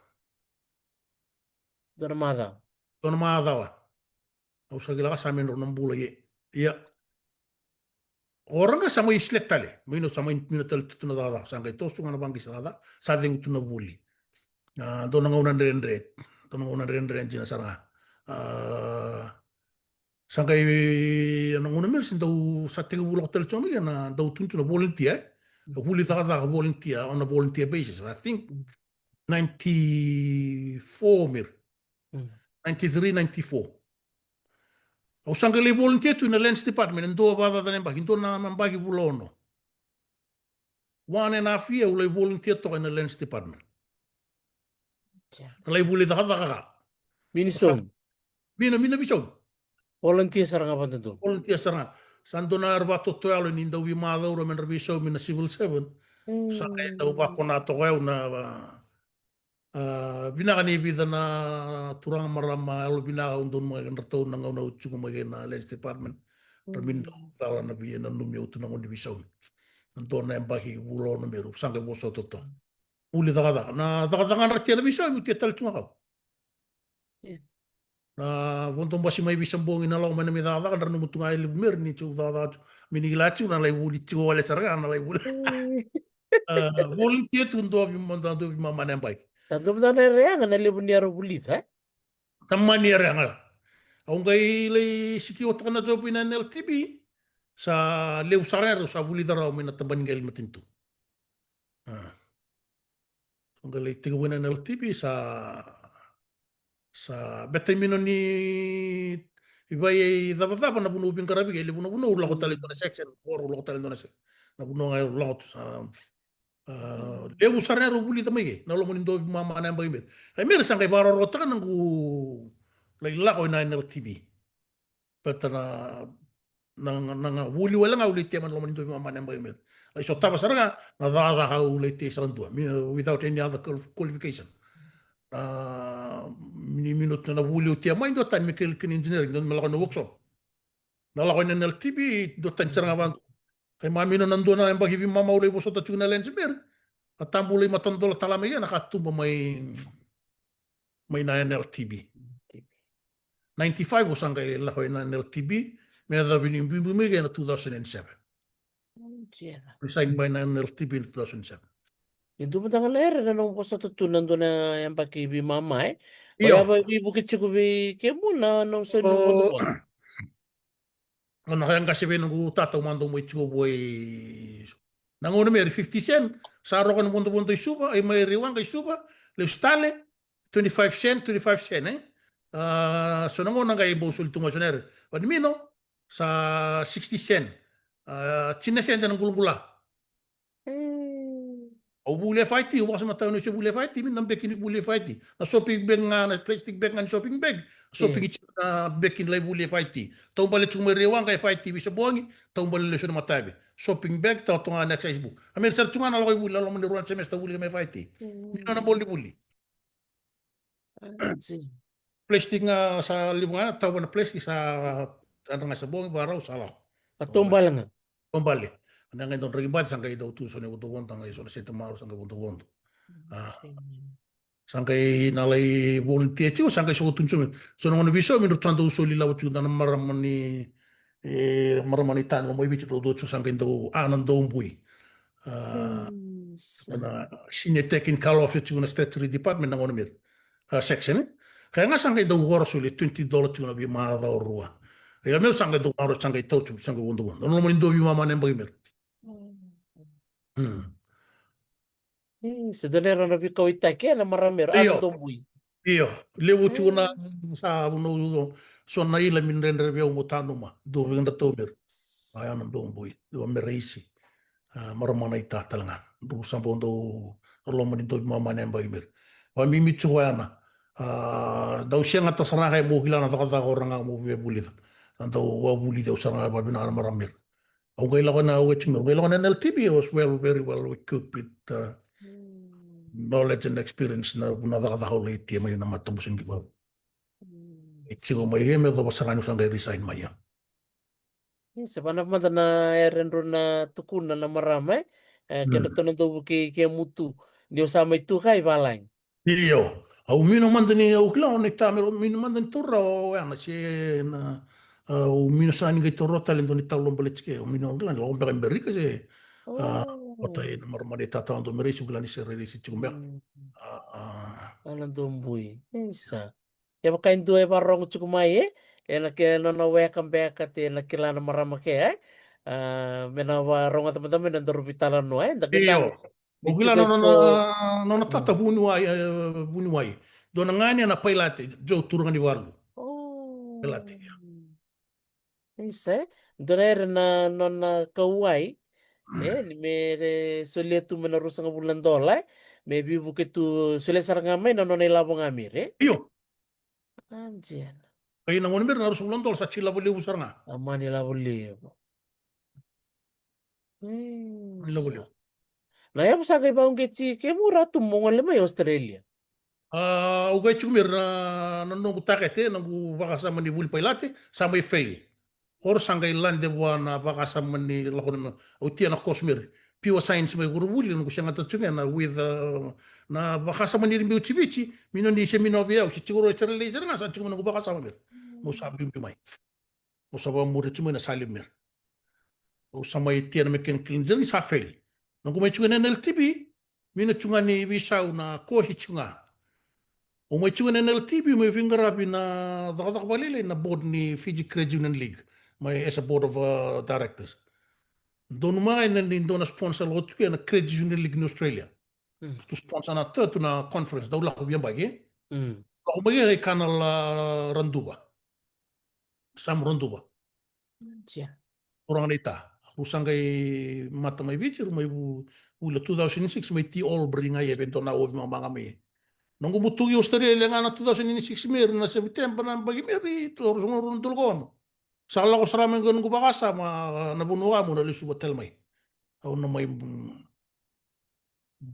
Dua na macawa. Dua na macawa. Au sa kila ka sa mai drau na bula, ia. Ia. Ora ga sa mai slack tale. Mai na sa mai, mai na tale tu na cakacaka. Sa qai toso ga na vaqisi cakacaka. Sa cegu tu na vuli. A, dua na gauna dredre. Dua na gauna dredre dina sara ga. A, sa qai, na gauna Meri sa dau sa tekivu lako tale tu mai na dau tunutu na volunteer, e? Vuli cakacaka volunteer, on a volunteer basis. I think ninety-four, Meri. Ninety-three, ninety-four. Au sa qai lai volunteer tu ina Lands Department, e dua vakacaca na yabaki, dua na yabaki vula ono. One and a half year au lai volunteer toka ina Lands Department. Na lai vuli cakacaka ka. Mini saumi. Mina, mina veisaumi. Volunteer sara ga vakadodonu. Volunteer sara ga. Sa dua na era vakatotoyalo ni dau veimacawa me ra veisaumi na civil servant. Sa qai dau vakona toka au na, a, vinaka ni vica na turaga, marama, yalo vinaka au donu mai kei dratou na gauna au tiko mai kei na Lands Department. Ra mai dau cala na via nanumi au tu na gauna ni veisaumi. Na dua na yabaki vula ono Meri, sa qai vosota toka. Vuli cakacaka. Na cakacaka dra tia na veisaumi, tia tale tu ga kau. Na vodo basi mai Visabogi na lako mai na mai cakacaka, dra nanuma tu ga e levu Meri ni tiko cakacaka tu. Mini kila tiko na lai vuli tiko wale sara ga na lai vuli. A, volunteer tu dua vei, dua veimama na yabaki. Sa dua mada na ere yaga na levu ni era vulica, e? Tamani ere yaga. Au qai lai sikiotaka na job ina N L T B. Sa levu sara era sa vulica rawa mai na tabana ni qele matanitu. A. Sa qai lai tekivu ina N L T B, sa, sa beta mino ni ivai e icavacava na vanua au veiqaravi kei, levu na vanua au lako tale dua na section, au lako tale dua na section. Na vanua ga au lako tu sa, a, levu sara era au vulica mai kei na loma ni dua veimama na yabaki Meri. Ai Meri sa qai vakarorotaka na qu lai lako ina N L T B. Beta na, na, na, na vuli wale ga au lai tia mai na loma ni dua veimama na yabaki Meri. Lai sotava sara ga na cakacaka au lai tia sara dua. Mina, without any other qual-, qualification. Na, ni mino tu na vuli au tia mai, dua tani mechanical engineering, dua me lako na workshop. Na lako ina N L T B, dua tani sara ga vakadua. Kai mamino na dua na yabaki veimama au lai vosota tiko na Lands Meri. A tabu lai matadola tale mai ia na katuba mai, mai na N L T B. Ninety-five au sa qai lako ina N L T B, me yacova ni buibui mai kei na two thousand and seven. Resign mai na N L T B in two thousand seven. E dua mada ga na ere na nomu vosota tu na dua na yabaki veimama, e? Io. O ya veivuke tiko vei kemuni na nomu sau ni vodovodo. O na kaya qase vei noqu tata au mada au mai tiko vua i, na gauna Meri fifty cent, sa roka na vodovodo i Suva, i mai Rewa qai Suva, lesu tale, twenty-five cent, twenty-five cent, e? A, so na gauna qai bau soli tu mai so na ere. Vani mino, sa sixty cent. A, tini na cent na qulaqula. Au vuli F I T, au vakasamataka niu se vuli F I T, mi na beki ni vuli F I T. Na shopping bag ga, na plastic bag ga ni shopping bag. Shopping i tiko na beki ni lai vuli F I T. Taubale tiko mai Rewa ga F I T, Visabogi, taubale lesu na matayavi. Shopping bag, tau toka ga na exercise book. A Meri sara tu ga na lako i vuli, na loma ni rua na semester vuli ga mai F I T. Ni na bola ni vuli. Plastic ga sa levu ga, tau va na plastic sa kadra ga sa bogi, varau sa lako. A taubale ga. Taubale. Ana qai dau draki bati sa qai dau tu so na vodovodo, qai so na sete marau sa qai vodovodo. A, sa qai na lai volunteer tiko, sa qai soko tu ni so. So na gauna veisaumi drau sa dau soli lavo tiko na marama ni, e, marama ni tani loma i Viti dau dau tiko sa qai dau, a, na Daubui. A, na senior tech in Karlofia tiko na statutory department na gauna Meri. A, section, e? Kaya ga sa qai dau qoro soli twenty dollar tiko na veimacawa rua. Ia meu sa qai dau qoro sa qai tau tiko sa qai vodovodo. Na loma ni dua veimama na yabaki Meri. Mm. E, se dua na era na veikauwaitaki ena marama era, io. Daubui. Io, levu tiko na sa vunau so na ila mi dredre vei au mo tanuma. Dua vei dratou Meri. A, ya na Daubui. Dua Meri Isi. A, marama na ita tale ga. Dou sa bau dau loma ni dua veimama na yabaki Meri. Vamimi tiko ya na. A, dau sega ta sara ga mo kila na cakacaka ora ga mo via vulica. Na dau vavulici au sara ga vavinaka na marama Meri. Au qai lako na, au qai tiko, au qai lako na N L T B, I was well, very well equipped with, uh, knowledge and experience na, na cakacaka au lai tia mai na matabusi ni kivau. E tiko mai ia me yacova sara ga niu sa qai resign mai ia. Isa, vanava mada na yara drau na tukuna na marama, e? E, kedratou na dau vukei ke mutu. Ni o sa mai tu ka i valagi. Io. Au mino mada ni au kila o na ita me mino mada ni taura o yana se na, a, au mino sa ni qai taura tale dua ni talo baleti ke. Au mino kila ni lako beka i Amerika se, a, vata e na marama ni tata dau me raisi, au kila ni se raisi tiko beka. A, a. Ana dau bui. Isa. Kevaka e dua e varogo tiko mai, e? E na ke nona weka beka te na kila na marama ke, e? A, me na varogo mada mai na daru vitalanoa, e? Da kila. Io. Au kila na nona, nona tata vuniwai, e, vuniwai. Dua na gani na pailate, Joe Turuganivalu. Pailate, ia. Isa, e? Dua na era na nona kauwai, e? Ni me, e, solia tu me na ruasagavulu na dola, e? Me vivuke tu, solia sara ga mai na nona ilavo ga mire. Io. Anjena. Kai na gone mire na ruasagavulu na dola sa tiko lavo levu sara ga. A mani lavo levu. Ni lavo levu. Na yavu sa qai vauqeti ke vura tu mo gole mai Australia. A, au qai tiko mire na, na noqu takete, noqu vakasama ni vuli pailate, sa mai fail. Oro sa qai lade vua na vakasama ni lako na, au tia na course mire. Pure science mai vuravuli, noqu segata tiko ga na with, a, na vakasama ni biu tiko Viti, mino ni se mino vei au, se tiko ro Australia, sara ga sa tiko noqu vakasama mire. Mo sa biubiu mai. Au sa vakamuria tu mai na sala mire. Au sa mai tia na mechanical engineering sa fail. Noqu mai tu ga na N L T B, mina tu ga ni veisau na kosi tu ga. Au mai tu ga na N L T B, au mai veiqaravi na cakacaka vakalailai na board ni Fiji Credit Union League. Mai as a board of, uh, directors. Donu mai na ni donu na sponsor lako tu ke na Credit Union League ni Australia. Tu sponsor na tu, tu na conference, dau lako via baki. Lako mai ke kai kana la Raduva. Sam Raduva. Tia. Turaga na ita. Ru sa qai mata mai Viti, ru mai vu-, vula two thousand six, mai ti Albury ga ia, vei dua na ovi mamaga mai. Noqu butuki Australia ga na two thousand six mire, na September na baki mire, tu ru sa qai ru na dolo kono. Sa lako sara mai qo noqu vakasama, na vanua ga mo na lesu vatele mai. Au na mai, mm,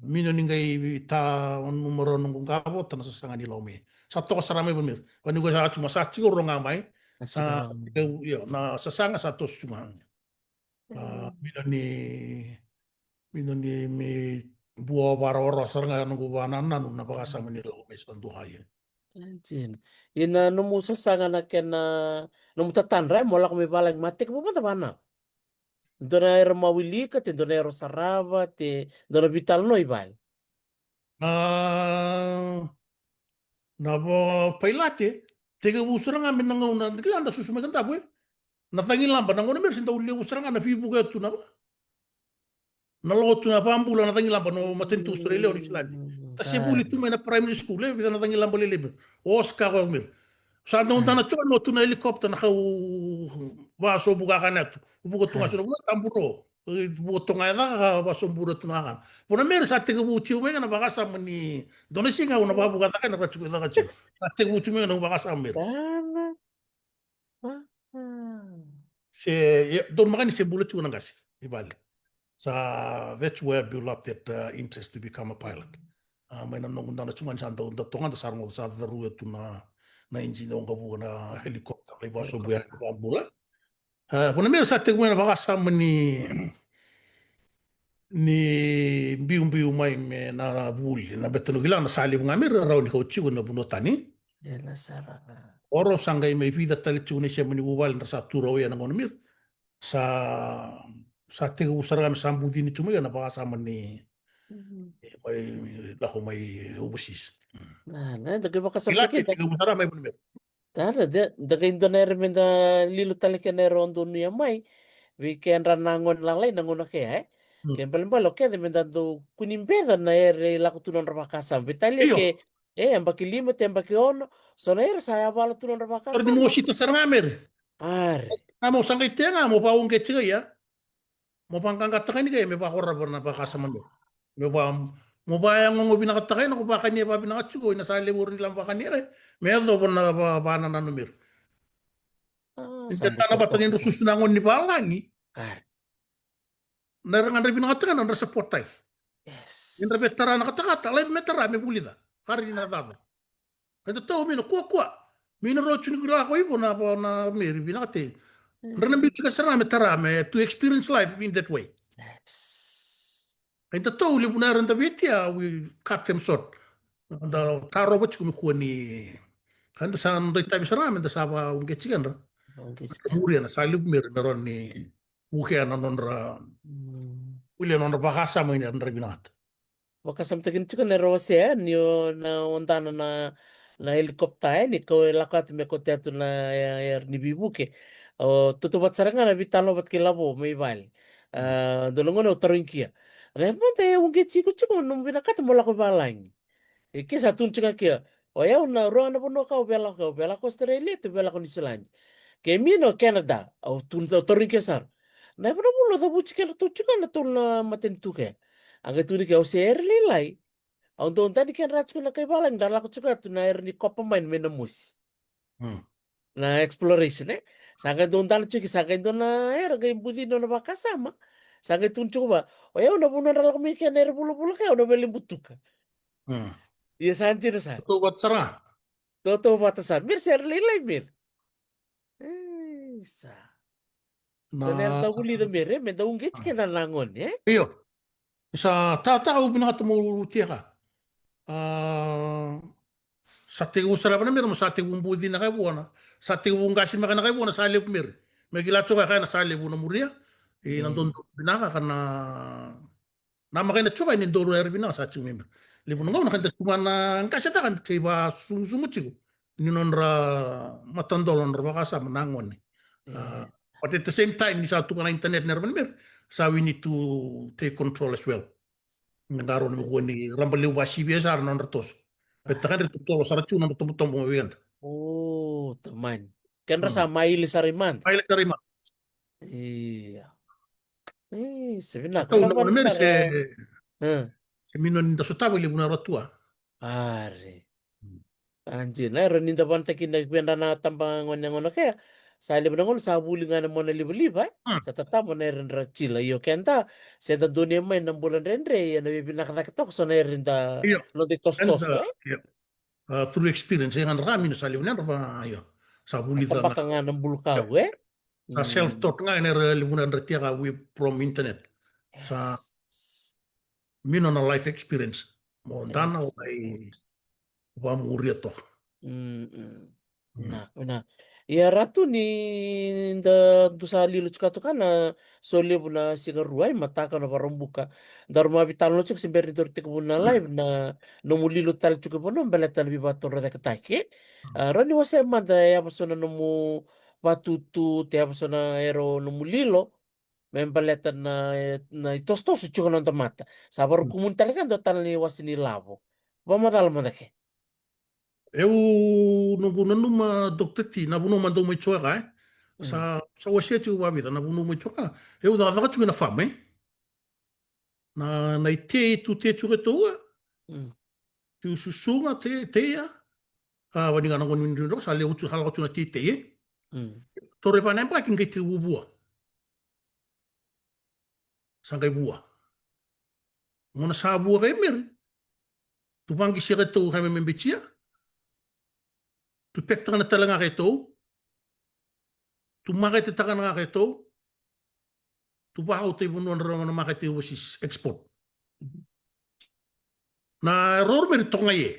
Mino ni qai ta numero noqu qavota na sasaga ni lako mai. Sa toka sara mai vamir. Vani qo sa tu ma sa tiko ro ga mai. Sa tiko ro ga mai. Io, na sasaga sa toso tu ga. A, mino ni, mino ni mi bua varaoro sara ga noqu vanananu na vakasama ni lako mai sa dua ia. Ina nomu sasaga na kena, nomu tatadra, e, mo lako mai valagi ma tekivu mada vana. Dua na era mawilika, te dua na era sarava, te dua na vitalanoa i vale. Na, na va-, pailate, tekivu sara ga me na gauna, kila da susu mai ka davu, e. Na cagilaba, na gauna mera se dau levu sara ga na vivuke tu na va. Na lako tu na vabula na cagilaba, no matanitu Australia, o New Zealand. Ta se vuli tu mai na primary school, e, vica na cagilaba lelevu. O Oscar ko mera. Sa dau dana tu, no tu na helicopter na kau vasobu kakana tu. Vuka tu ga sura vuna tabu ro. Vuka tu ga e caka ka vasobu ro tu na kakana. Vuna mera sa tekivu tu mai ga na vakasama ni dua na siga au na vavuka caka na ka tiko e caka tiko. Sa tekivu tu mai ga na vakasama mera. Se, ia, donu maka ni se bula tiko na qase i vale. Sa, that's where I built up that, uh, interest to become a pilot. A, mai na noqu dana tiko ga ni sa dau, dau toka ga da sa rogoca sa caruya tu na, na engine o qavuka na helicopter, lai vasobu ya na vabula. A, vuna mera sa tekivu mai na vakasama ni, ni biubiu mai me na vuli, na beta no kila na sa levu ga mera rawa ni kau tiko na vanua tani. Ena sara ga. Oro sa qai mai vica tale tiko na isema ni vuvale dra sa tu rawa ia na gauna mera. Sa, sa tekivu sara ga me sa bucini tu mai ia na vakasama ni, e, mai lako mai overseas. Na, na, da qai vakasama kila ke tekivu sara mai vuna mera. Tara, da, da qai dua na era me da lilo tale kena era o donuya mai. Vei kedra na gone lalai na gauna kea, e. Ke balebale o kece me da dau kua ni beca na era e lako tu nodra vakasama. Vei tale ke, e, yabaki lima, te yabaki ono. So na era sa yavala tu nodra vakasama. Era ni mo sita sara ga mera. Are. A mo sa qai tea ga, mo vauqeti ga ia. Mo vaqaqataka ni qai me vakorava na vakasama mera. Me va, mo vayagogo vinakataka ina ko vakania vavinaka tiko ina sa levu ira ni lama vakania ira. Me yacova na va, vanananu mera. Ina tana vata ni dra susu na gone ni valagi. Na ira ga dra vinakataka na dra support ai. Yes. Ni dra via tara na katakata, lai me tara me vulica. Kari na caca. Keda tau mi na kuakua. Mi na roa tu ni kila ko iko na, na Meri vinaka tei. Dra na biu tiko sara me tara me to experience life in that way. Yes. Keda tau levu na era da via tia, we cut them short. Da tarova tiko me kua ni. Keda sa na dau itavi sara me da sa va uqeti kedra. Uqeti kedra. Muria na sa levu Meri me rawa ni vukea na nodra, mm, vulia na nodra vakasama ni era dra vinakata. Vakasamataki tiko na era wasea ni o na odana na, na helicopter e ni kau e lako atu me kote atu na e, e, ni veivuke. O toto vata sara ga na veitalanoa vata kei Lavo mai vale. A, dua na gauna au tarogi kia. Na mada e uqeti iko tiko nomu vinakata mo lako i valagi. E ke sa tukuna tiko ga kia. O yau na rua na vanua ka au via lako, au via lako Australia, tu via lako New Zealand. Ke mi na Canada, au tukuna, au tarogi kia sara. Na vanua vula cavuti kedratou tiko na tolu na matanitu ke. A qai tukuni ke au se era lailai. Au dau dani kedra tiko na kai valagi, dra lako tiko atu na era ni kopa mai mai na mosi. Mm. Na exploration, e? Sa qai dau dana tiko, sa qai dau na era qai buci nona vakasama. Sa qai tukuna tiko va, o yau na vanua dra lako mai kea na era vulavula kea, au na vele butuka. Mm. Ia sa dina sa. Toto vata sara. Toto vata sara. Meri se era lailai Meri. E, sa. Na, na era dau vulica Meri, e? Me dau uqeti keda na gone, e? Io. Sa tata au vinakata mo tiaka. A, sa tekivu sara vana Meri, mo sa tekivu buci na kai vuana. Sa tekivu qasi maka na kai vuana, sa levu Meri. Me kila toka e kaya na sa levu na muria. E na dodonu vinaka ka na na maka ina toka ni dodonu era vinaka sa tiko Meri. Levu na gauna ka da tuma na qasi taka da tei va sugusugu tiko. Ni nodra matadolo nodra vakasama na gone. A, but at the same time, ni sa tuka na internet na era vana Meri, sa we need to take control as well. Na qaro ni kua ni raba levu vasivia sara na nodra toso. Peta kadri totolo sara tu nodra tobotobo ma vei keda. O, tamani. Kedra sa maili sara i mada. Maili sara i mada. Ia. E, se vinaka. Tau na vana Meri se, se mino ni da sotava levu na ratua. Are. Anji, na era ni da vanataki na kena na taba gone gone kea. Sa levu na gone sa vuli ga na mona livaliva, e? Sa tataba na era dra tila. Io keda, se da donia mai na bula dredre, ia na veivinaka cake toka so na era da, io, noda itosotoso, e? Io. A, through experience, e gadra ka mina sa levu na dra va, io. Sa vulica ga. Tabaka ga na bulu kau, e? Sa self-taught ga, e na era levu na dra tiaka we from internet. Sa mina na life experience. Mo dana o mai vamuria toka. Mm, mm. Na, na. Ia Ratu ni da dau sa lilo tiko toka na so levu na siga rua e mataka na Vakaraubuka. Daru ma veitalanoa tiko se bera ni daru tekivu na live na nomu lilo tale tiko i vanua baleta na veivakatorocaketaki. A, rawa ni wasea mada e yava so na nomu vatutu, te yava so na ero nomu lilo. Me baleta na, na itosotoso tiko na noda mata. Sa varukumuni tale ka dua tale ni wase ni Lavo. Vamacala mada ke. Eu noqu nanuma Doctor T, na vanua ma dau mai tsoka, e? Sa, sa wasea tiko vavica, na vanua mai tsoka. Eu cakacaka tiko ena farm, e? Na, na itei, tu te tiko e toua. Tiu susuga, te, teia. A, vani ga na goni dridro, sa levu tu, sa lako tu na teitei, e? Toro e vana e baki qai tiko vuvua. Sa qai vua. Gona sa vua kai Meri. Tu vaqisi kai tou kai me betia. Tu pek taka na tale ga kai tou. Tu makete taka na ga kai tou. Tu vahau tei vanua dra na makete overseas export. Na roro Meri toka ga ie.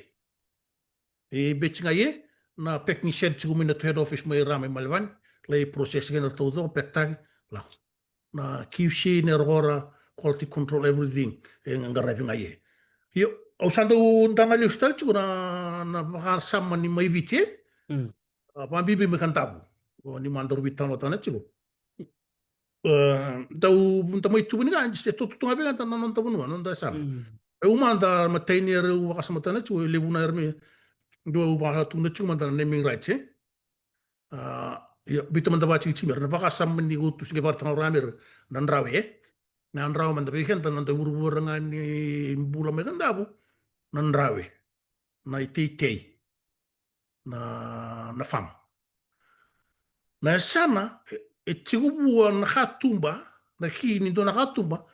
E beti ga ie, na packing shed tiko mai na tu head office mai ra mai Malevani, lai process kei na ratou coko, pack taki, lako. Na Q C, na rokora, quality control, everything, e qaravi ga ie. Io, au sa dau dana liu tale tiko na, na vakasama ni mai Viti, e? A, vabibi mai Kadavu. O ni mada ru vitano tana tiko. E, dau, da mai tuva ni ga, se tototo ga vei ga na noda vanua, noda yasana. E, au mada matai ni era au vakasamatana tiko, e levu na era me, dua au vakatuna tiko mada na naming rights, e? A, ia, bita mada vakatikitiki mera, na vakasama ni utu sike vakatagara mera, na drawe, e? Na drawe mada vei keda, na da vuravura ga ni bula mai Kadavu, na drawe, na iteitei. Na, na farm. Na yasana, e, e tiko vua na katuba, na ki ni dua na katuba,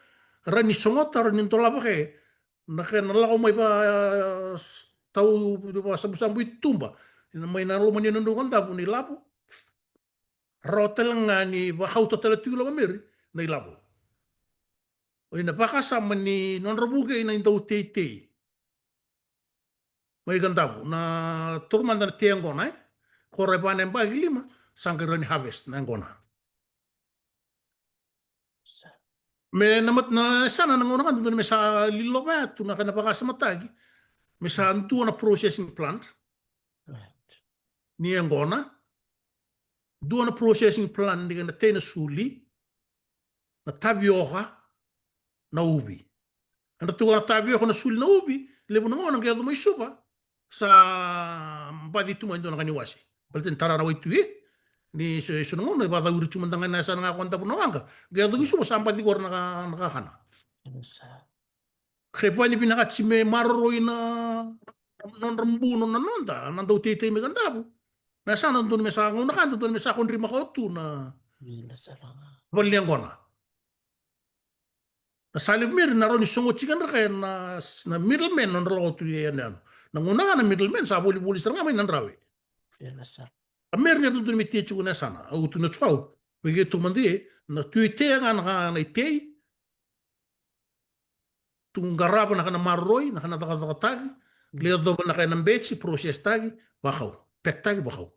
ra ni sogota, ra ni dolava ke, na kena lako mai va tau vasabusabu i tuba, mai na loma ni nodrau kadavu na ilavo. Rawa tale ga ni vakauta tale tu i loma, Meri, na ilavo. O ina vakasama ni nodra vukei na idau teitei mai Kadavu, na taura mada na tei yaqona, e? Ko ra e va na yabaki lima, sa qai rawa ni harvest na yaqona. Me na mat-, na yasana na gauna ka dodonu me sa lilova tu na kena vakasamataki, me sa dua na processing plant ni yaqona, dua na processing plant ni kena tei na suli, na tavioka, na uvi. Eda tukuna na tavioka, na suli, na uvi, levu na gauna qai yaco mai Suva, sa baci tu mai dua na ka ni wase. Baleta ni tara na waitui, e? Ni so, so na gauna e vakacauri tu mada ga na yasana ga ko Kadavu na waqa. Qai yaco ki Suva sa baci koya na ka, na kakana. Ke vani vinakati me maroroi na nodra bu, nona noda na dau teitei mai Kadavu. Na yasana dodonu me sa gauna ka dodonu me sa kodri makawa tu na vale ni yaqona. Na sa levu, Meri, na rawa ni sogoti keda kaya na, na middleman nodra lako tu i yanuyanu. Na gauna ka na middleman sa volivoli sara ga mai na drawe. A Meri, na dodonu me tei tiko na yasana. Au tukuna tiko au, me ke tu mada, e, na tu i tei ga na ka na i tei. Tu qarava na kena maroroi, na kena cakacakataki, le yacova na kena beci, process taki, vakau. Pek taki, vakau.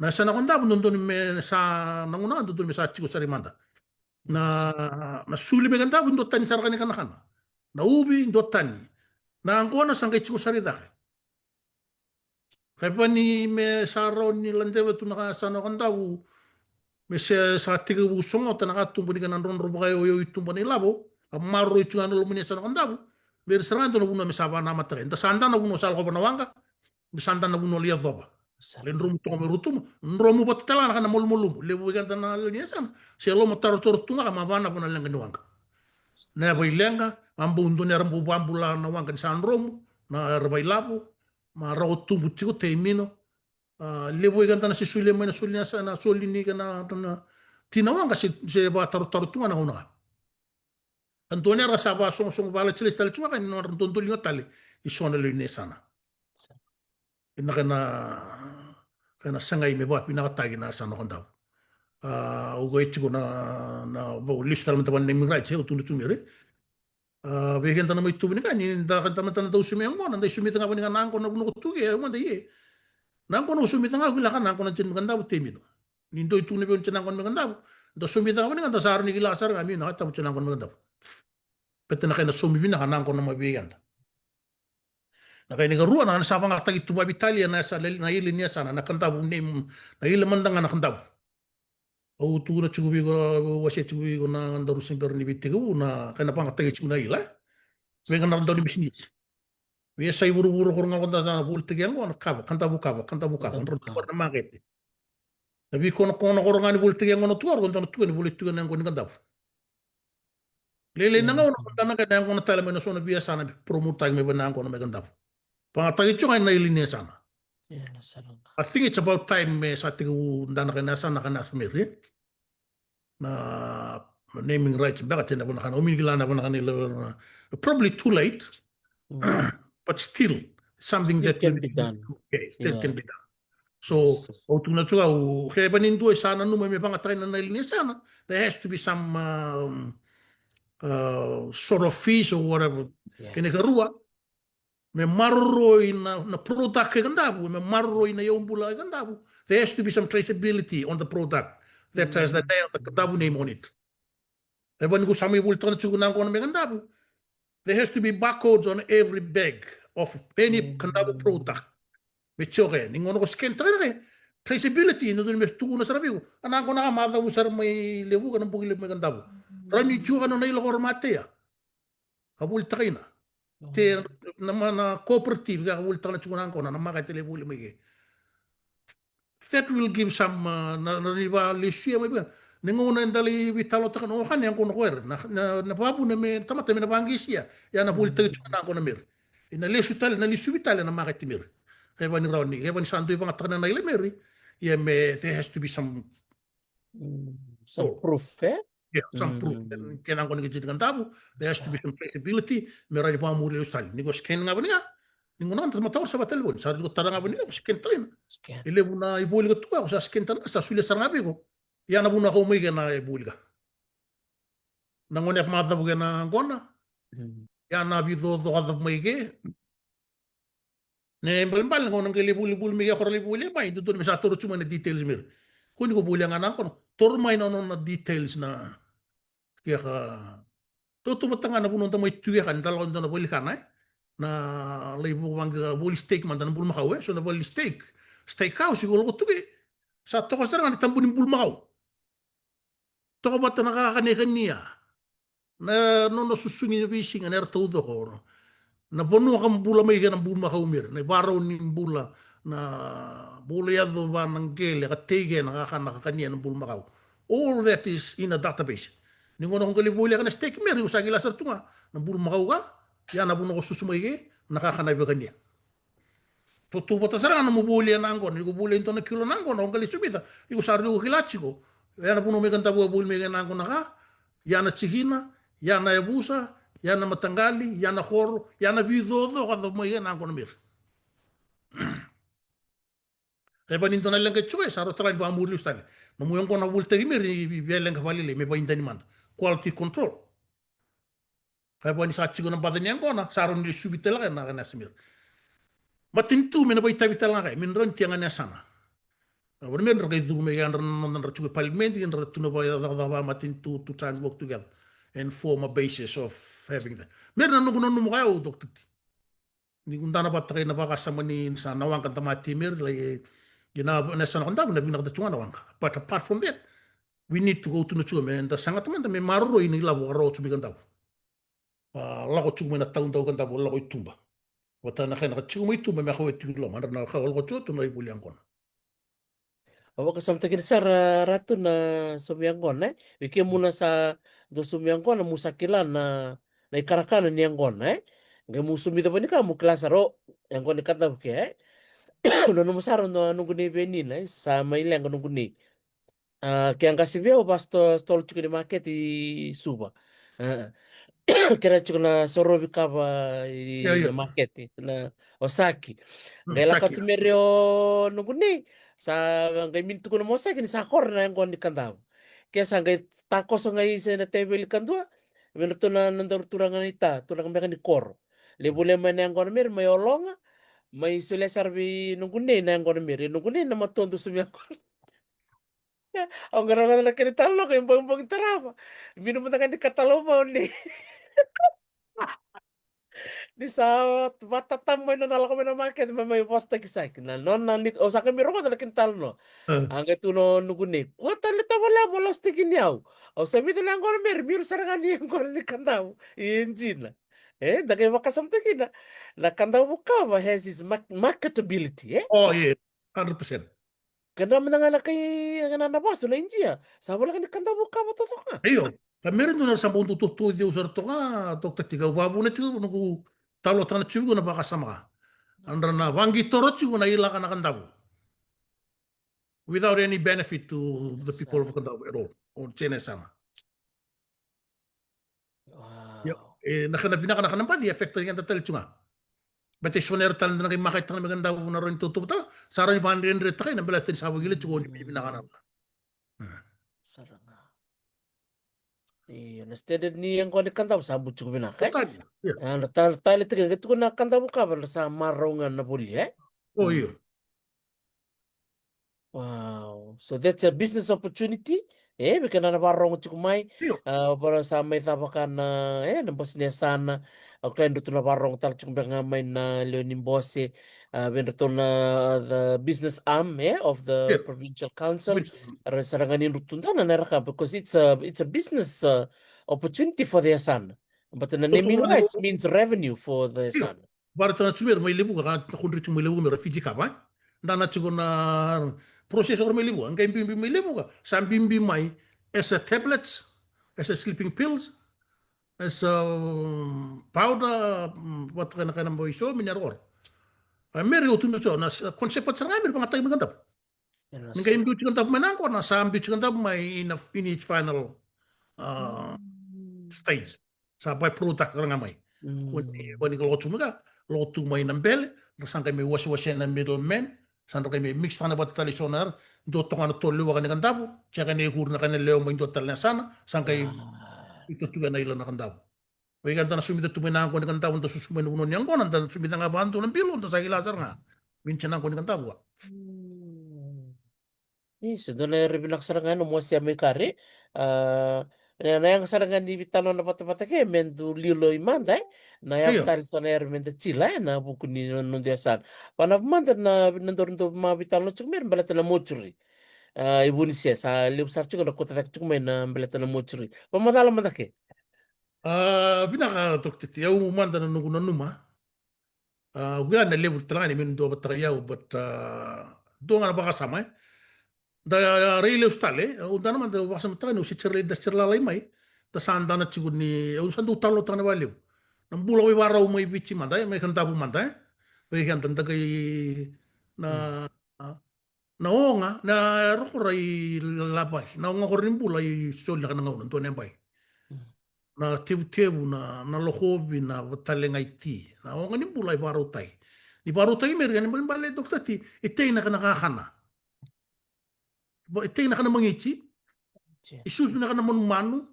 Na yasana ko Kadavu dodonu me sa, na gauna dodonu me sa tiko sara i mada. Na, na suli mai Kadavu dua tani sara ka ni kanakana. Na uvi dua tani. Na yaqona sa qai tiko sara i cake. Ke vani me sa rawa ni ladeva tu na ka yasana ko Kadavu, me se sa tekivu sogota na katuba ni kena drodro vakayauyau i tuba na ilavo, a maroroi tu ga na loma ni yasana ko Kadavu, Meri, sara ga dua na vanua me sa vakanamata kina. Da sa da na vanua sa lako va na waqa, da sa da na vanua lai yacova. Lai dromu toka mai Rotuma, dromu vata tale ga na kena malumalumu. Levu vei keda na lewe ni yasana se lomatarotaro tu ga ka ma vakanava na leqa ni waqa. Na yava i leqa, ma bau dua na era bau vakabula na waqa ni sa dromu, na era vakailavo, ma rawa tubu tiko, tei mino. A, levu vei keda na se solia mai na soli ni yasa, na soli ni kena, na tina waqa se, se vakatarotaro tu ga na gauna ka. Ka dua na era sa vakasogosogo vakalatilati tale tu ga ka ni nodra dodoliga tale i so na lewe ni yasana. Ina kena, kena sagai me vakavinakataki na yasana ko Kadavu. A, au qai tiko na, na, vau lesu tale mada va na naming rights, e, au tukuna tu, Meri. A, vei keda na mai tuva ni ka ni da, da mada na dau somia yaqona, da i somica ga vani ga na yaqona na vanua ko tu ke, au mada i e. Na yaqona au somica ga, au kila ka na yaqona tiko mai Kadavu, tei mino. Ni dua i tukuna vei au ni tiko na yaqona mai Kadavu, da somica ga vani ga, da sa rawa ni kila sara ga, mino, a, tabu tiko na yaqona mai Kadavu. Baleta na kena saumi vinaka na yaqona mai vei keda. Na kena ikarua, na sa vakayagataki tu vakaveitalia na yasa, na ila ni yasana, na Kadavu name, na ila mada ga na Kadavu. Au tukuna tiko vei iko, au wasea tiko vei iko na daru se bera ni veitekivu, na kena vakayagataki tiko na ila. Vei keda na daunibisinisi. Vei yasa i vuravura ko ra ga ko da sa volitaki yaqona, Kava, Kadavu Kava, Kadavu Kava, dra tu na makete. Na veikonakona ko ra ga ni volitaki yaqona tu, ko da na tu ni volitaki na yaqona ni Kadavu. Lailai na gauna ko da na qai na yaqona tale mai na so na veiyasana, promote-taki mai vei na yaqona mai Kadavu. Vakayagataki tiko ga na ila ni yasana. I think it's about time me sa tekivu da na qai na yasana, na qai na yasa, Meri. Na naming rights beka, tena vanakana, o mini kila na vanakana ila, probably too late, but still something that can be done. Okay, still can be done. So, au tukuna tiko au, ke vani dua e sa nanuma me vakayagataki na ila ni yasana, there has to be some, um, uh, sort of fees or whatever. Kena ikarua, me maroroi na, na product e Kadavu, me maroroi na yaubula e Kadavu, there has to be some traceability on the product that has the name, the Kadavu name on it. E vani ko sa mai volitaka na tiko na yaqona mai Kadavu, there has to be barcodes on every bag of any Kadavu product. Me tiko ke, ni gauna ko scan-taka na ke, traceability, na dodonu me tukuna sara vei iko. A na yaqona ka macavu sara mai Levuka, na bogi levu mai Kadavu. Rawa ni tiko ka nona ila ko ra matea. Ka volitakaina. Te na, na cooperative ka volitaka na tiko na yaqona, na makete lai voli mai ke. That will give some, uh, na, na ni vakalesuya mai vei. Ni gauna eda lai veitalanoataka na oka ni yaqona ko era. Na, na, na vavuna me tamata me na vaqesia. Ia na volitaki tiko na yaqona, Meri. Ina lesu tale, na lesuvi tale na makete, Meri. Ke vani rawa ni, ke vani sa dui vakayagataka na ila, Meri. Ia me, there has to be some, some proof, e? Yeah, some proof. Then kena qo ni ka jini ka davu, there has to be some traceability. Me rawa ni vakamuri lesu tale. Ni ko scan ga vani ga. Ni ko na da matau sa vata levu ni. Sa ni ko tara ga vani ga, scan tale na. E levu na ivoli ka tu ga, sa scan tale ga, sa sulia sara ga vei ko. Ia na vuna kau mai kena ivoli ka. Na gone a macavu kena gona. Ia na vicoco a cavu mai ke. Ne balebale na gauna qai lai volivoli mai ke, kora lai voli mai, dodonu me sa toro tu mai na details meri. Ko ni ko volia ga na gona, toro mai na nona details na ke ka. Tautauvata ga na vanua da mai tu ke ka, ni da lako ni da na voli kana, e. Na lai voli stake mada na bulumakau, e. So na voli stake, stake house, iko lako tu ke. Sa toka sara ga na tabu ni bulumakau. Toka vata na kakana e kania. Na nona susugi na veisiga na era taucoko. Na vanua ka bula mai kena bulumakau mera. Na ivarau ni bula, na bula yaco va na qele, ka tei kena kakana ka kania na bulumakau. All that is in a database. Ni gona ko qai lai volia kena stake mera, iko sa kila sara tu ga na bulumakau ka, ia na vanua ko susu mai ke, na kakana e vakania. Tautauvata sara ga na nomu volia na gona, iko volia e dua na kilo na gona, o qai lai sumica, iko sa rui kila tiko. Ia na vanua mai ka davu a voli mai kena gona ka, ia na tikina, ia na yavusa, ia na mataqali, ia na koro, ia na vicoco ka cavu mai kena gona meri. E va ni dua na leqa tiko e, sa rauta ga ni vakamuri lesu tale. Nomu yaqona volitaki meri, via leqa valelei, me vaidani mada. Quality control. Ka e va ni sa tiko na baca ni yaqona, sa rawa ni lesuvi tale ga na ka na yasa mera. Matanitu me na vaitavi tale ga ka, me na rawa ni tia ga na yasana. Ka vana mera dra qai curu mai yadra na nodra tiko e palimedi, dra tu na vakaicakacaka vakamatanitu to try and work together and form a basis of having that. Mera na noqu nanuma ka yau, Doctor T. Ni ku dana vata kai na vakasama ni sa na waqa da mati meri, lai, e na, na sa na kadavu na vinakata tu ga na waqa. But apart from that, we need to go tu na tu me da sagata mada me maroroi na ilavo ka rawa tu mai kadavu. A lako tu mai na taudau kadavu, lako i tuba. Vata na kai na ka tu mai tuba me kau e tu i loma, dra na kau lako tu tu na ivoli yaqona. Au vakasamataki ni sara Ratu na somi yaqona, e? Vei kemuna sa dau somi yaqona, mu sa kila na, na ikarakara ni yaqona, e? Qai mu somi cava ni ka mu kila sara o yaqona ni kadavu ke, e? Na nomu sara na noqu nei venina, e? Sa mai leqa noqu nei. A, ke a qasi vei au va sto-, stall tiko ni maketi i Suva. A. Ke ra tiko na sorovi kava i, io, io, na maketi, na o Saki. Mm, qai lako Saki, tu ya. Meri o noqu nei, sa qai mini tukuna mo Saki ni sa koro na yaqona ni kadavu. Ke sa qai takoso ga i se na teveli kadua, me na tu na, na daru turaga ni ta, turaga beka ni koro. Le vole mai na yaqona meri, mai ologa, mai solia sara vei noqu nei na yaqona meri. Noqu nei na matua dau somi yaqona. Au qai rogoca na kena italanoa, qai bogibogi tarava. Mini mada ga ni ka talau mau ni. Ni sa vatata mai nona lako mai na maketi, mai, mai vosataki Saki. Na nona ni, au sa qai mai rogoca na kena italanoa. A qai tukuna o noqu nei, kua tale tovolea mo lasutaki ni au. Au sa vica na yaqona meri, miri sara ga ni yaqona ni kadavu. E dina. E, da qai vakasamataki na, na kadavu kava has its mar-, marketability, e? Oh, yeah. Hundred percent. Kedra mada ga na kai, na, na vasu na Idia. Sa voleka ni kadavu kava totoka. Io. Ka meri dua na sa bau dau totoci au sara toka, Doctor T, ka vakavuna tiko noqu talanoataka tiko na vakasama ka. Dra na vaqitora tiko na ilaka na kadavu. Without any benefit to the people of Kadavu at all. O China sana. Wow. Io, e, na kena vinaka na kena baci, e affect-taki keda tale tu ga. Baleta e so na era tale na qai makaitaka na me keda vu na rawa ni tautauvata, sa rawa ni vakadredretaka na baleta ni sa vakila tiko ni vinaka na. Sara ga. Io, na standard ni yaqona ni kadavu sa bau tiko vinaka, e? Totally, io. A, na tale, tale tiko, qai tukuna na kadavu kava, sa marau ga na voli, e? O, io. Wow. So that's a business opportunity. E, vei keda na vakarorogo tiko mai. Io. A, vara sa mai cava ka na, e, na bose ni yasana. Au kila ni drau tu na vakarorogo tale tiko beka ga mai na lewe ni bose. A, vei drau tu na the business arm, e, of the provincial council. Io. Ra sara ga ni drau tu dana na era ka, because it's a, it's a business, uh, opportunity for the yasana. But na naming rights means revenue for the yasana. Vara tana tu mera mai Levuka, ka kudri tu mai Levuka mera Fiji Cup, e? Dana tiko na process ora mai Levuka, qai biubiu mai Levuka, sa biubiu mai as a tablets, as a sleeping pills, as a, um, powder, um, vata kei na kena boi so, mini arora. A mera o tu na so, na concept sara ga mera vagataki mai Kadavu. Ni qai biu tiko Kadavu mai na qo, na sa biu tiko Kadavu mai in a, in its final, a, stage. Sa by-product sara ga mai. Ko ni, ko ni ka loko tu mai ka, loko tu mai na bele, ra sa qai mai wasewase na middleman, sa ra qai mai mix taka na vata tale i so na yara, dua toka na tolu lewa ka ni Kadavu, keka ni kuri na ka na lewa mai dua tale na yasana, sa qai ita tu ena ila na Kadavu. Vei keda na sumica tu mai na yaqona ni Kadavu, da susu mai na vanua ni yaqona, da sumica ga vadua na bilo, da sa kila sara ga. Vinci na yaqona ni Kadavu. Isa, dua na yara vinaka sara ga na mo wasea mai kari. A, na, na yaga sara ga ni vitalona vatavata ke me du lilo i mada, e? Na yaga tale so na yara me da tila, e? Na vuku ni no, nodu yasana. Vana mada na, na doro dou ma vitalona tiko me baleta na mortuary. A, i Vunise, sa levu sara tiko na kota cake tiko mai na baleta na mortuary. Vamacala mada ke. A, vinaka, Doctor T. Au mada na noqu nanuma. A, au kila na levu tale ga ni menu dua vata kei au, but, a, dua ga na vakasama, e. Da rai lesu tale, au dana mada vakasamataka ni au se tira lai, da se tira lalai mai, da sa dana tiko ni, au sa dau talanoataka na vakalevu. Na bula vaivarau mai Viti mada, e, mai Kadavu mada, e. Vei keda da qai na, na oga, na rokora i lavaki, na oga kora ni bula i soli na kana gauna, dua na yabai. Na tevutevu, na, na lokovi, na vatale ga i ti, na oga ni bula i varautaki. Ni varautaki me ria ni balebale, Doctor T, i tei na kana kakana. I tei na kana magiti, i susu na kana manumanu,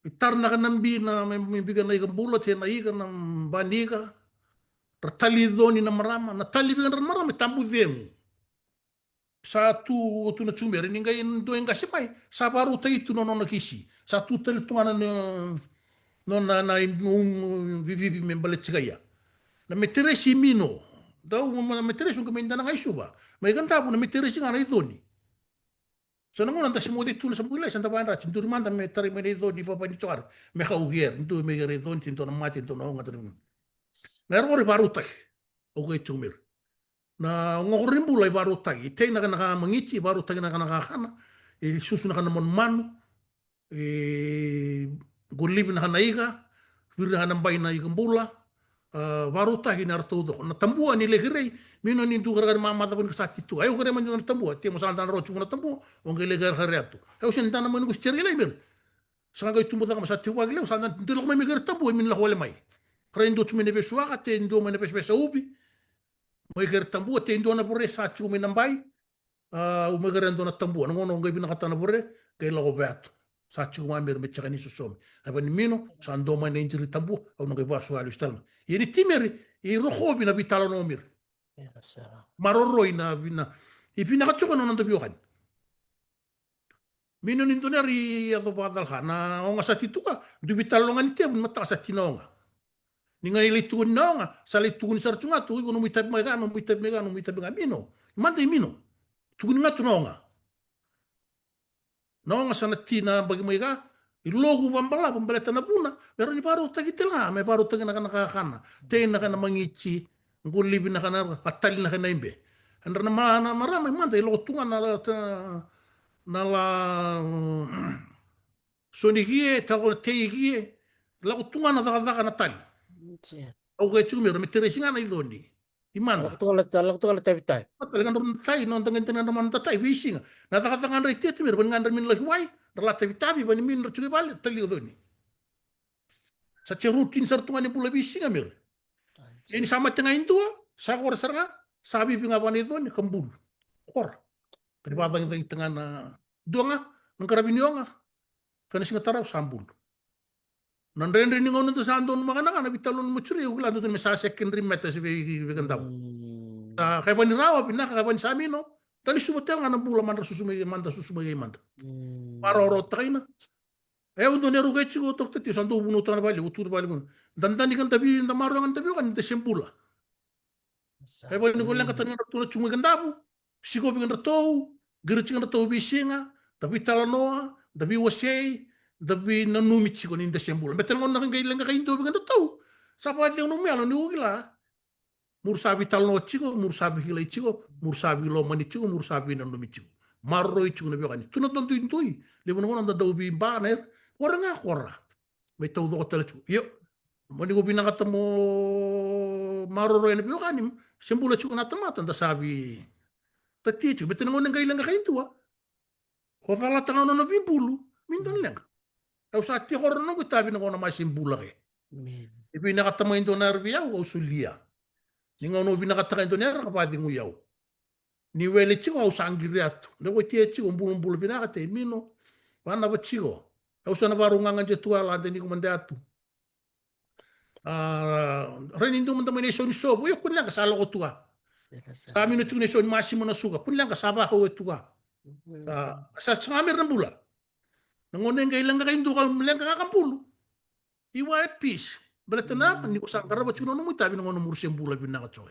i tara na kana bi na me, me bika na ika bula, te na ika na bani ika, ra tali i coni na marama, na tali vei na marama, e tabu cegu. Sa tu, tu na Jumere, ni qai dua e qase mai, sa varautaki tu na nona kisi. Sa tu tale tu ga na, na, na, na, na, vivivi me baleti ka ia. Na meteresi mino. Dau, ma, na meteresi qo me dana ga i Suva. Mai Kadavu na meteresi ga na i coni. Sa na gauna da se moce tu na sa bui lai, sa da vadrati. Duri mada me tarai mai na i coni, vava ni cokari. Me kau ki era. Dua me kere i coni, ti dua na mate, dua na oga, dua na. Na era kore varautaki. Au qai Jumere. Na oga kora ni bula i varautaki, i tei na kana ka magiti, i varautaki na kana kakana, i susu na kana manumanu, i qolivi na kana ika, viri na kana bai na ika bula, a, varautaki na era taucoko. Na tabua ni lai kerei, mino ni dua karakara ni mamaca vani ka sa ti tu. Ai au kerei mai dua na tabua, te mo sa dana rau tiko na tabua, o qai lai karakara tu. Ai au se dana mai ni ko se teri lai mero. Sa qai tubu caka ma sa ti waki leu, sa dana dua lako mai me kere tabua, mino lako wale mai. Rai dua tu mai na vesuaka, te dua mai na vesavesa uvi, mai kere tabua, te dua na vore sa tiko mai na bai, a, au mai kere dua na tabua, na gauna au qai vinakata na vore, qai lako vea tu. Sa tiko mai mero me teka ni sosomi. A vani mino, sa dua mai na injury tabua, au na qai vasu a lesu tale mai. Ia ni ti meri, i rokovi na vitalanoa meri. Maroroi na vina, i vinaka tiko na noda viwakani. Mino ni dua na yara i yaco vakacalaka na oga sa ti tuka, dui vitalanoa ga ni tevu ni mataka sa ti na oga. Ni ga i lai tukuni na oga, sa lai tukuni sara tu ga tu, iko nomu itavi mai ga, nomu itavi mai ga, nomu itavi ga, mino. Mada i mino. Tukuni ga tu na oga. Na oga sa na ti na baki mai ga, i loku vabalavu baleta na vuna, me rawa ni varautaki tale ga, me varautaki na kana kakana, tei na kana magiti, qolivi na kana, vatali na kana ibe. Era na ma, na marama i mada, i loko tu ga na, na la, soni kie, talo na tei kie, lako tu ga na cakacaka na tali. Au qai tiko mero, me teresi ga na i coni. I mada. Lako tu ga na ta, lako tu ga na tavitavi. Matale ga dro na tai, na daga dina na mada tai, veisiga. Na cakacaka dra i tetu mero, vani ga dra mino laki wai, dra la tavitavi, vani mino dra tiko i vale, tali o coni. Sa tia rutini sara tu ga ni bula veisiga mero. Ia ni sa mate ga i dua, sa kora sara ga, sa vivi ga vana i coni, ka bulu. Kora. Ka ni vakacagicagi taga na dua ga, na qaravi ni oga, ka na siga tarava sa bulu. Na dredre ni gauna da sa donu maka na ga na vitalanoa ni motiri, au kila dodonu me sa secondary matters vei, vei Kadavu. Sa kai vani rawa, vinaka, kai vani sa mino, da lesuva tale ga na bula madra susu mai, mada susu mai, mada. Varaorotaka ina. E, au dua na ruka e tiko, Doctor T, sa dou vunau tana vale, au tu vale vunau. Da, da ni ka da vi, da maroroya ga da veiwekani, da se bula. Kai vani ko leqa tani ga na tu na tsumu i Kadavu. Sikovi ga dratou, qiri tiko ga dratou veisiga, da vitalanoa, da viwasei, da vinanumi tiko ni da se bula. Beta na gauna na qai leqa kai dou vei ga dratou. Sa vakacegu nomu yalo ni ko kila. Muru sa vitalanoa tiko, muru sa vikilai tiko, muru sa vilomani tiko, muru sa vinanumi tiko. Maroroi tiko na veiwekani. Tu na dua duidui, levu na gauna da dau viba na era. Kora ga kora. Mai taucoko tale tiko. Io. Mani ko vinakata mo maroroi na veiwekani, se bula tiko na tamata, da sa vi. Tati tiko, beta na gauna qai leqa kai dua. Ko calata ga nona vibulu. Mi dua na leqa. Au sa tiko ira na noqu itavi na gauna mai se bula ke. E vinakata mai dua na yara vei au, au solia. Ni gauna au vinakataka e dua na yara, ka vakacegui au. Ni wele tiko au sa qiri atu. Na waitia tiko bulubulu vinaka te mino. Vanava tiko. Au sa na varau gaga je tu ala de ni ko mande atu. A, rai ni dua mada mai na isau ni sovu. Io, kua ni leqa sa lako tu a. Sa mino tiko na isau ni masima na suka. Kua ni leqa sa vakau e tu a. Sa, sa saga mera na bula. Na gauna e qai leqa kai dua ka leqa ka bulu. You are at peace. Baleta na, ni ko sa qarava tiko na nomu itavi na gauna muru se bula vinaka tiko.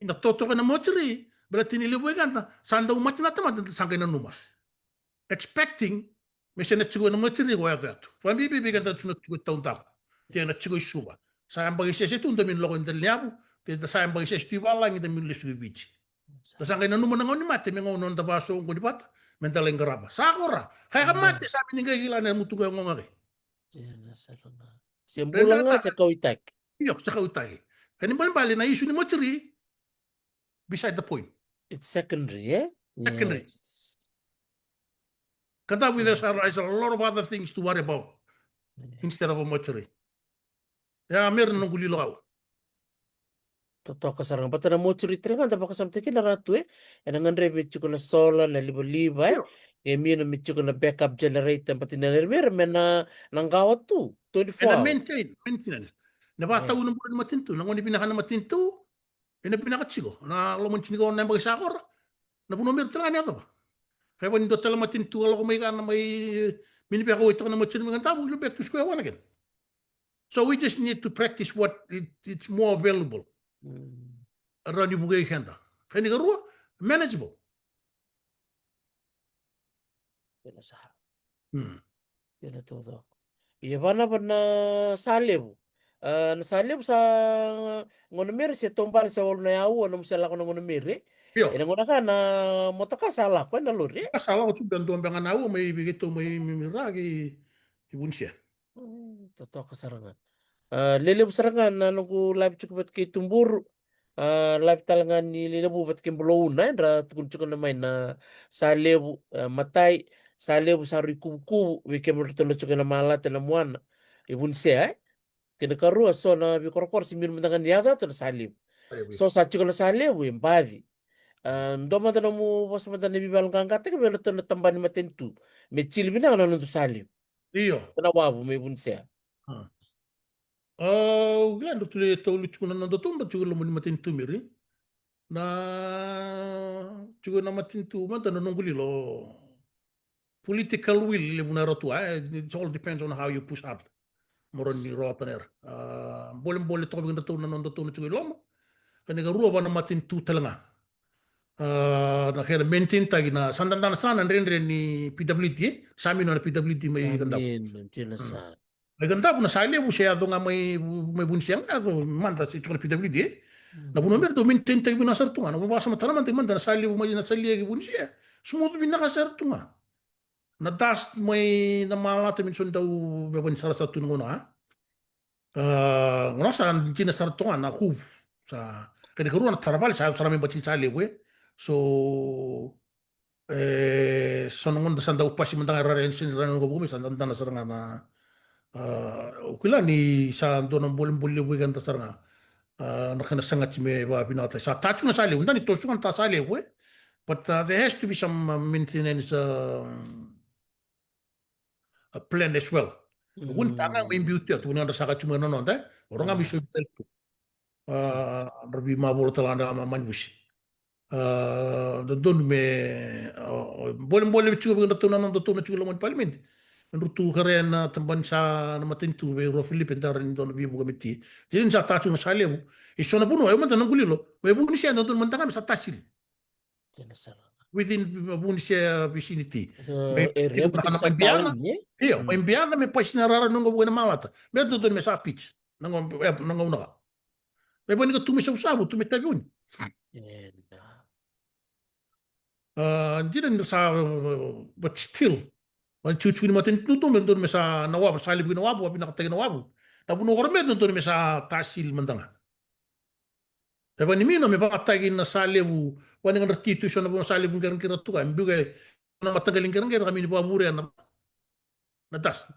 Ina totoka na mochari, baleta ni levu e keda, sa dau mate na tamata, sa qai nanuma. Expecting, me se na tiko na mochari ko yaco yato. Vabibi vei keda tiko na tiko taudaku. Tia na tiko i Suva. Sa yabaki sese tu da mini lako i Delavu, ke da sa yabaki sese tu i valagi da mini lesu i Viti. Da sa qai nanuma na gauna ni mate, me gauna da vasoqoni vata, me da lai qarava. Sa kora, kaya ka mate, sa mini qai kila na mutuka e goga ke. Se bula ga se kauitaki. Io, se kauitaki. Kani balebale na isu ni mochari, beside the point. It's secondary, eh? Secondary. Yes. Kadavu, there's a, there's a lot of other things to worry about instead of a mochari. Ya, mera na noqu lilo au. Totoka sara ga, bata na mochari tale ga da vakasamataki kina Ratu, e. Ena gadrevi me tiko na sola, na livaliva, e. Io. E mino me tiko na backup generator, bata na revera me na, na qawa tu, twenty-four hours. Ena maintain, maintenance. Na vakatau na bula ni matanitu, na gauna vinaka na matanitu, ena vinaka tiko. Na loma ni tinikaono na yabaki sa kora. Na vanua mera tale ga ni yacova. Kaya vani dua tale matanitu a lako mai kana mai mini veka wai toka na matanitu mai Kadavu, ilo back to square one again. So we just need to practice what it, it's more available. Rawa ni vukei keda. Kena ikarua, manageable. Ena sa. Ena taucoko. Ia vanava na Salevu. A, na Salevu sa gauna mera se taubale sa walu na yaua nomu se lako na gauna mera. Io. Ena gauna ka na motoka sa lako, ena lori. Sa lako tu beka dua beka na yaua mai vei keitou mai Mimira ki Vunisea. Totoka sara ga. A, lelevu sara ga na noqu live tiko vata kei Tuburu. A, live tale ga ni lelevu vata kei Bulauna, e, dra tukuna tiko na mai na Salevu, a, matai, Salevu sa rui kuvukuvu, vei kemudra tale tiko na Malate na Muana, e Vunisea, e. Kena karua, so na veikorokoro se mira mada ga ni yaco yato na Salevu. So sa tiko na Salevu, e baci. A, dua mada nomu vosa mada na veivaloqaqataki vei ratou na tabana ni matanitu. Me jili vinaka na noda Salevu. Io. Na wavu me Vunisea. Au kila dra tu le tauli tiko na noda tu, dra tiko loma ni matanitu miri. Na tiko na matanitu mada na noqu lilo. Political will levu na era tu, e, it all depends on how you push hard. Moro ni rota na era. A, bolebole toka vei kedratou na noda tu na tiko i loma. Kena ikarua va na matanitu tale ga. A, na kena maintain taki na sa dadana sa na dredre ni P W D, e? Sa mino na P W D mai Kadavu. Mai Kadavu na Salevu se yaco ga mai, mai Vunisea ga yaco mada se tiko na P W D, e? Na vanua mera dau maintain taki vinaka sara tu ga. Na vakasamataka mada, mada na Salevu mai na Salia ki Vunisea. Smooth vinaka sara tu ga. Na dust mai na Malate me ni so ni dau vevani sara sara tu na gauna, a? A, gauna sa dina sara toka na kuvu. Sa, kena ikarua na taravale, sa, sa na me bati sa levu, e. So, e, so na gauna sa dau pasi mada ga rara, e, sini rara, sa dana sara ga na, a, au kila ni sa dua na bolebole levu e keda sara ga. A, na kena sagati me vavinakata. Sa ta tiko na Salevu, dani toso ga na ta Salevu, e. But, uh, there has to be some, uh, maintenance, uh, a plan as well. Kua ni ta ga mai biu tu, tu ni dra sa ka tu mai na noda, e? Ora ga mai sovi tale tu. A, dra veimavola tale ga na ma-, manivusi. A, dodonu me, a, bolebole tiko vei kedratou na nodatou na tiko loma ni palimedi. Dra tu kere na tabana sa na matanitu vei Rua Filipe dara ni dua na veivuke me ti. Jini sa ta tu na Salevu. E so na vanua, e mada na noqu lilo. Me Vunisea dodonu mada ga me sa tasili. Within Vunisea vicinity. Me area tiko na mai Biana. Io, mai Biana me pasi na rara noqu vuka na Malata. Me dodonu me sa pitch. Na gauna, e, na gauna ka. Me vani ka tu me savusavu, tu me tavioni. A, dina ni sa, but still. Vani tiko tiko ni matanitu tu me dodonu me sa na wavu, sa levu na wavu, vinakataki na wavu. Na vanua koro me dodonu me sa tasili mada ga. E vani mino me vakataki na Salevu, vani gadra ti tu i so na vanua Salevu qeraqera tu ka, e biu ke na mataqali qeraqera ka mini vavure na, na dust.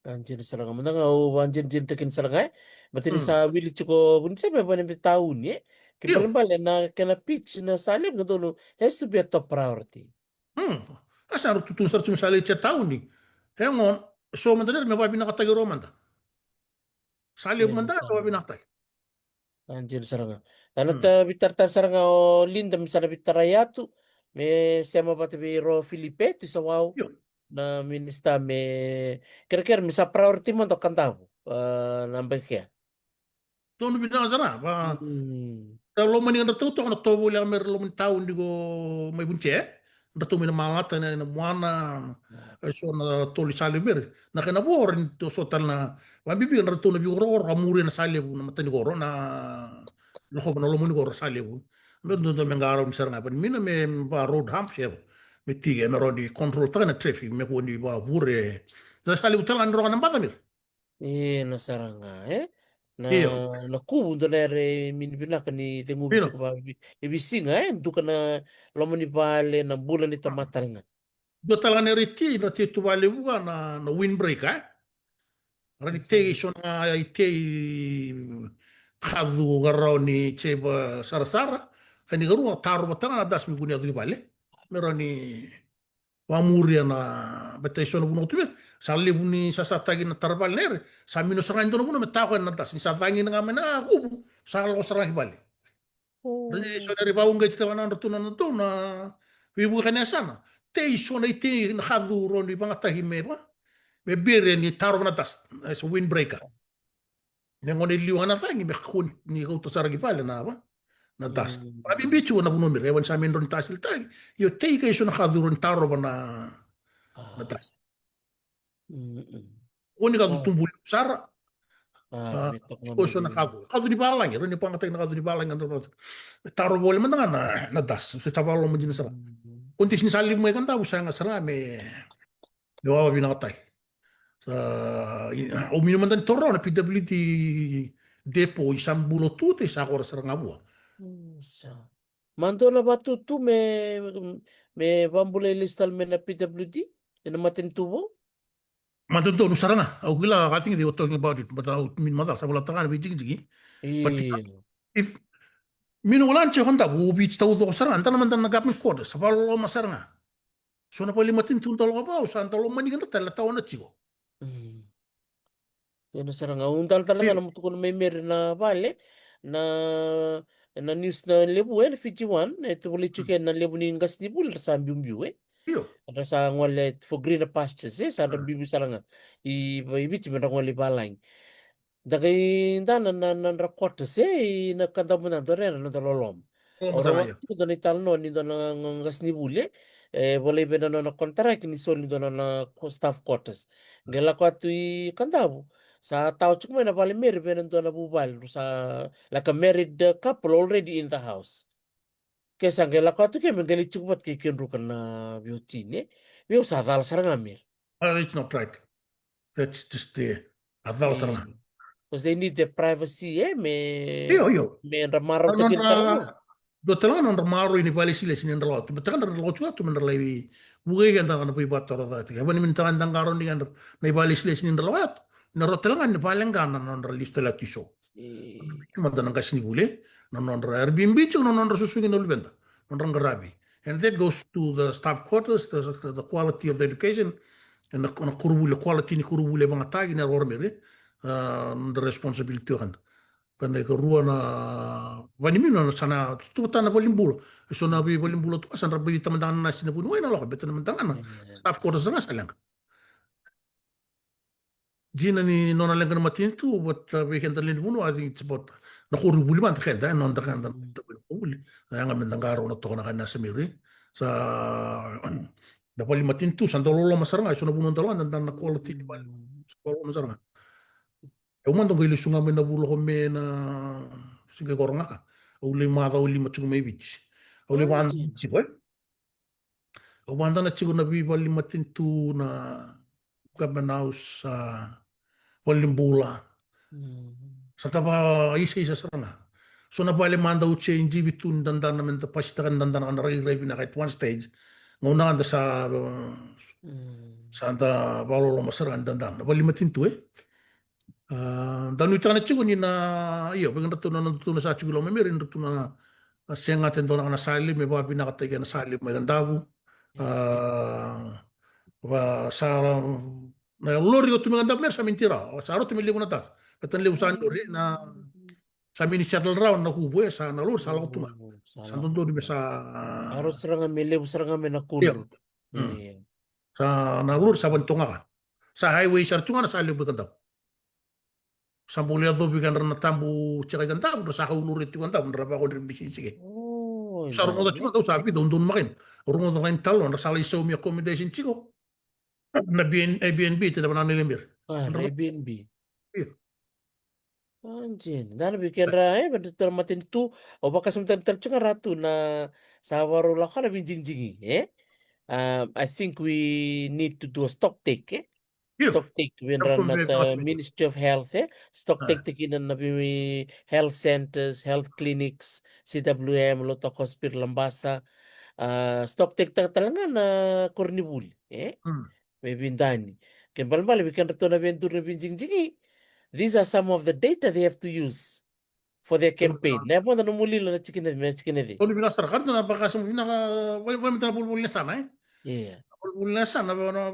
A, dina sara ga, mada ga au vakadinadinataki ni sara ga, e. Baleta ni sa wili tiko vuni se me vani me tauni, e. Ke balebale na kena pitch na Salevu, na donu has to be a top priority. Hmm. A sa rau tutuna sara tu me sa lai tia tauni. Hang on, so mada nera me vavinakataki rau mada. Salevu mada me vavinakataki. A, dina sara ga. Ena ta vitaratara sara ga o Linda me sa na vitarai atu me sema vata vei Ro Filipe tu i Sawau na minista me kerekere me sa priority mada o Kadavu, a, na bai kea. Donu vinaka sara va. Mm. Sa loma ni gadratou toka na tovoli a mera loma ni tauni ko mai Vunise. Dratou mai na Malata, na, na Muana, e so na toli Salevu mera. Na kena vo ra ni to so tale na vabibi dratou na vikorokoro ka muria na Salevu na matanikoro na lokova na loma ni koro Salevu. Me dodonu me qarauni sara ga vani mina me va road hump se me tiki me rawa ni control taka na traffic me kua ni va vure. Na Salevu tale ga ni roka na baca mera. E, na sara ga, e? Na, na kuvu dua na yara e mini vinaka ni ceguvi tiko va e visiga, e? Duka na loma ni vale, na bula ni tamata tale ga. Dua tale ga na yara i tei, na tei tu valevu ga na, na windbreaker, e? Ra ni tei so na i tei kacu ka rawa ni tei va sarasara, ka ni karua tarova tale ga na dust me kua ni yaco ki vale. Me rawa ni vamuria na beta i so na vanua tu me sa levu ni sasataki na tara vale na yere, sa mino sara ga e dua na vanua me tao koya na dust ni sa cagina ga mai na kuvu, sa lako sara ga ki vale. Ni so na yere vauqeti tale ga na nodratou na nodratou na veivuke ka na yasana. Tei so na i tei na kacu rawa ni vagataki me va me beria ni tarova na dust as a windbreaker. Me gone liwa ga na cagi me kua ni kauta sara ki vale na va na dust. Vakabibi tiko na vanua mera e vani sa me dro ni tasilitaki. Io tei ka i so na kacu rawa ni tarova na dust. Kua ni kacu tubu liu sara. Ko so na kacu, kacu ni valagi, rawa ni vagataki na kacu ni valagi. Me tarova voli mada ga na dust se sa valoloma dina sara. Ko disi ni sa liu mai Kadavu sa yaga sara ga me me wawa vinakataki. Sa, au mini mada ni toro na P W D depo i sa bula tu te sa kora sara ga vua. Sa madua na vatutu me, me vabula i lesu tale me na P W D ena matanitu vou. Madua donu sara ga, au kila, I think they were talking about it, but au mini mada sa vola tara ga na vei jigijigi. But if mini wala ni tiko Kadavu, au vei taucoko sara ga, dana mada na government quarters sa valoloma sara ga. So na vale matanitu dau lako vau sa dau lomani keda tale na tawana tiko. Ena sara ga au dala tale ga na mutukuna mai Meri na vale na, na news na levu ena Fiji One e tu vale tiko ena levu ni qasenivuli ra sa biubiu e. Io. Ra sa gole for greener pastures e sa dra biubiu sara ga i Viti me dra gole i valagi. Da qai dana na, na nodra quarters e i na Kadavu mada dau rere na noda loloma. Au rawa tiko dua na italanoa ni dua na qasenivuli e volai vei na nona konitaraki ni soli dua na nona staff quarters. Qai lako atu i Kadavu sa tawa tiko mai na vale Meri vei na dua na vuvale, sa like a married couple already in the house. Ke sa qai lako atu ke me qai lai tiko vata kei kedruka na veiwatini e. Vei au sa cala sara ga Meri. It's not right. That's just the a cala sara ga. Because they need their privacy e me. Io, io. Me dra marau taki tara. Dua tale ga na nodra marau ni vale silesi ni dra lako atu. Beta ga dra lako atu me dra lai vukai keda na vei vata ro caka tiko. Vani me dra da qaro ni kedra na i vale silesi ni dra lako atu. Na ro tale ga ni vale ga na nodra lesu tale atu i so. Mada na qasenivuli na nodra Airbnb tiko na nodra susugi na luveda. Nodra qaravi. And that goes to the staff quarters, the, the quality of the education, and na, na koronivuli, quality ni koronivuli e vagataki na roro Meri, the responsibility o keda. Ka na ikarua na vanimina na sa na tuvatana valenibula. E so na veivalenibula tu ka sa dra baci tamada na nasi na vuniwai na lako, beta na mada ga na staff quarters ga sa leqa. Dina ni nona leqa na matanitu, but vei keda lewe ni vanua, I think it's about na koronivuli mada keda, e noda keda na koronivuli. Na yaga me da qarauna toka na ka ni sa Meri. Sa na vale matanitu sa dau loloma sara ga, e so na vanua dau loloma, da na quality ni vale. Sa dau loloma sara ga. Au mada qai lesu ga mai na vula ko me na siga i koro ga ka. Au lai macawa lima tiko mai Viti. Au lai vada tiko e. Au vada na tiko na veivale ni matanitu na government house, a, valenibula. Sa da va isaisa sara ga. So na vale mada au se idivi tu ni dadana me da pasitaka ni dadana ka na rairai vinaka at one stage. Gauna ga da sa, mm, sa da vakaloloma sara ga ni da dana. Vale ni matanitu, e? A, da nuitaka na tiko ni na, io, vei kedratou na nodatou na sa tiko i loma, Meri, ni ratou na, na sega tale dua na, na sa levu, me vakavinakataki na sa levu mai Kadavu. A, va sa ra, na lori koto mai Kadavu, Meri, sa mini tiko rawa. Sa rauta me levu na tara. Baleta na levu sa ni lori, na, sa mini settle rawa na kuvu, e, sa na lori, sa lako tu ga. Mm, sa lako tu ga. Sa dodonu me sa, sa rauta sara ga me levu sara ga mai na kudru. Io. Mm. Io. Sa na lori, sa vanitoka ga. Sa highway sara tu ga na sa levu i Kadavu. Sa bau lai yacovi kedra na tabu tiko i Kadavu, dra sa kau lori tiko i Kadavu, dra vakaodri bisinisi ke. O, sa rogoca tiko, dau sa vica, au donu makaina. Au rogoca na italanoa, dra sa lai saumi accommodation tiko. Na B N, Airbnb, te na vanua na Meri. A, na Airbnb. Io. A, jeni. Da na vei kedra, e, vei kedratou na matanitu, au vakasamataka tale tiko ga Ratu na sa vakarau lako na veijigijigi, e? Um, I think we need to do a stock take, e? Io. Stock take, vei kedratou na Ministry of Health, e? Stock take, take kina na vei health centers, health clinics, C W M, Lautoka Hospital, Labasa. A, stock take taka tale ga na koronivuli, e? Mm. Me vidani. Ke balebale vei kedratou na veiduri na veijigijigi. These are some of the data they have to use for their campaign. Na yavu mada na mulilo na tikina, me tikina cei. Donu vinaka sara, ka ratou na vakasama vinaka, vale, vale mada na volivoli ni yasana, e? Io. Volivoli ni yasana, na, na,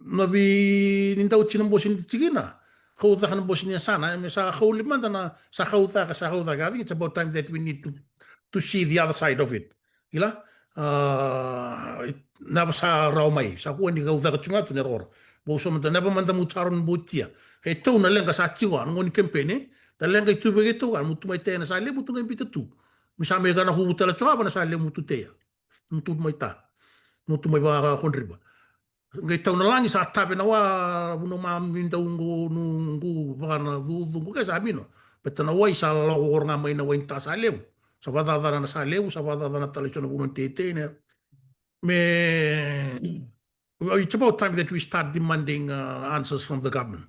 na vei ni dau tiko na bose ni tikina. Kau caka na bose ni yasana, e, me sa kau li mada na, sa kau caka, sa kau caka. I think it's about time that we need to, to see the other side of it. Kila? A, na yava sa rawa mai, sa kua ni kau caka tu ga tu na roro. Bau so mada, na yava mada mu taro ni bau tia. Keitou na leqa sa tiko, a, na gauna ni campaign, e? Da leqa i tu vei keitou, a, mu tu mai tea na sa levu, tu ga i bita tu. Mi sa mai ka na kuvu tale tiko ga, va na sa levu mu tu tea. Mu tu mai ta. Mu tu mai vakakodriva. Qai tau na lagi sa tave na wa, vunau ma mi dau qu, nu qu, vaka na cucu qu, ke sa mino. Baleta na wai sa lako koro ga mai na wai ni ta sa levu. Sa vakacacana na sa levu, sa vakacacana tale so na vunau ni teitei, ne. Me, it's about time that we start demanding, uh, answers from the government.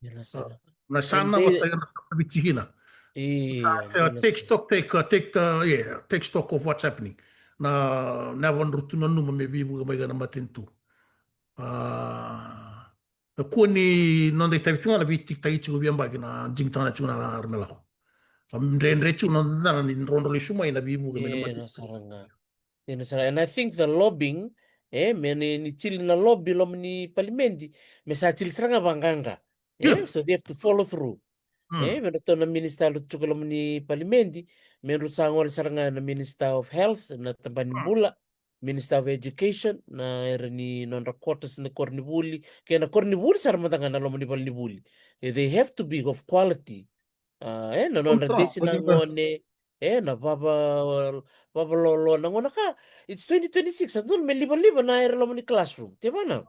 Io, na sa. Na sa na vata na vitikina. Io, sa, take stock, take, uh, take the, yeah, take stock of what's happening. Na, na vanrutu na numa me vivuke mai ga na matanitu. A, na kua ni noda itavi tu ga na vitikitaki tiko via baki na jigitaka na tiko na ra me lako. A, dredre tiko na dana ni drodro lesu mai na vivuke mai na matanitu. Io, na sa. Dina sara. And I think the lobbying, e, me ni, ni tili na lobby loma ni palimedi, me sa tili sara ga vaqaqa. E, so they have to follow through. E, me ratou na minister lutuka loma ni palimedi, me ratou sa gole sara ga na Minister of Health, na tabana ni bula, Minister of Education, na era ni nodra quarters na koronivuli, ke na koronivuli sara mada ga na loma ni valenivuli. E, they have to be of quality. A, e, na nodra desi na gone, e, na vava, vavaloaloa na gone ka. It's twenty twenty-six, sa dodonu me livaliva na era loma ni classroom. Te vana.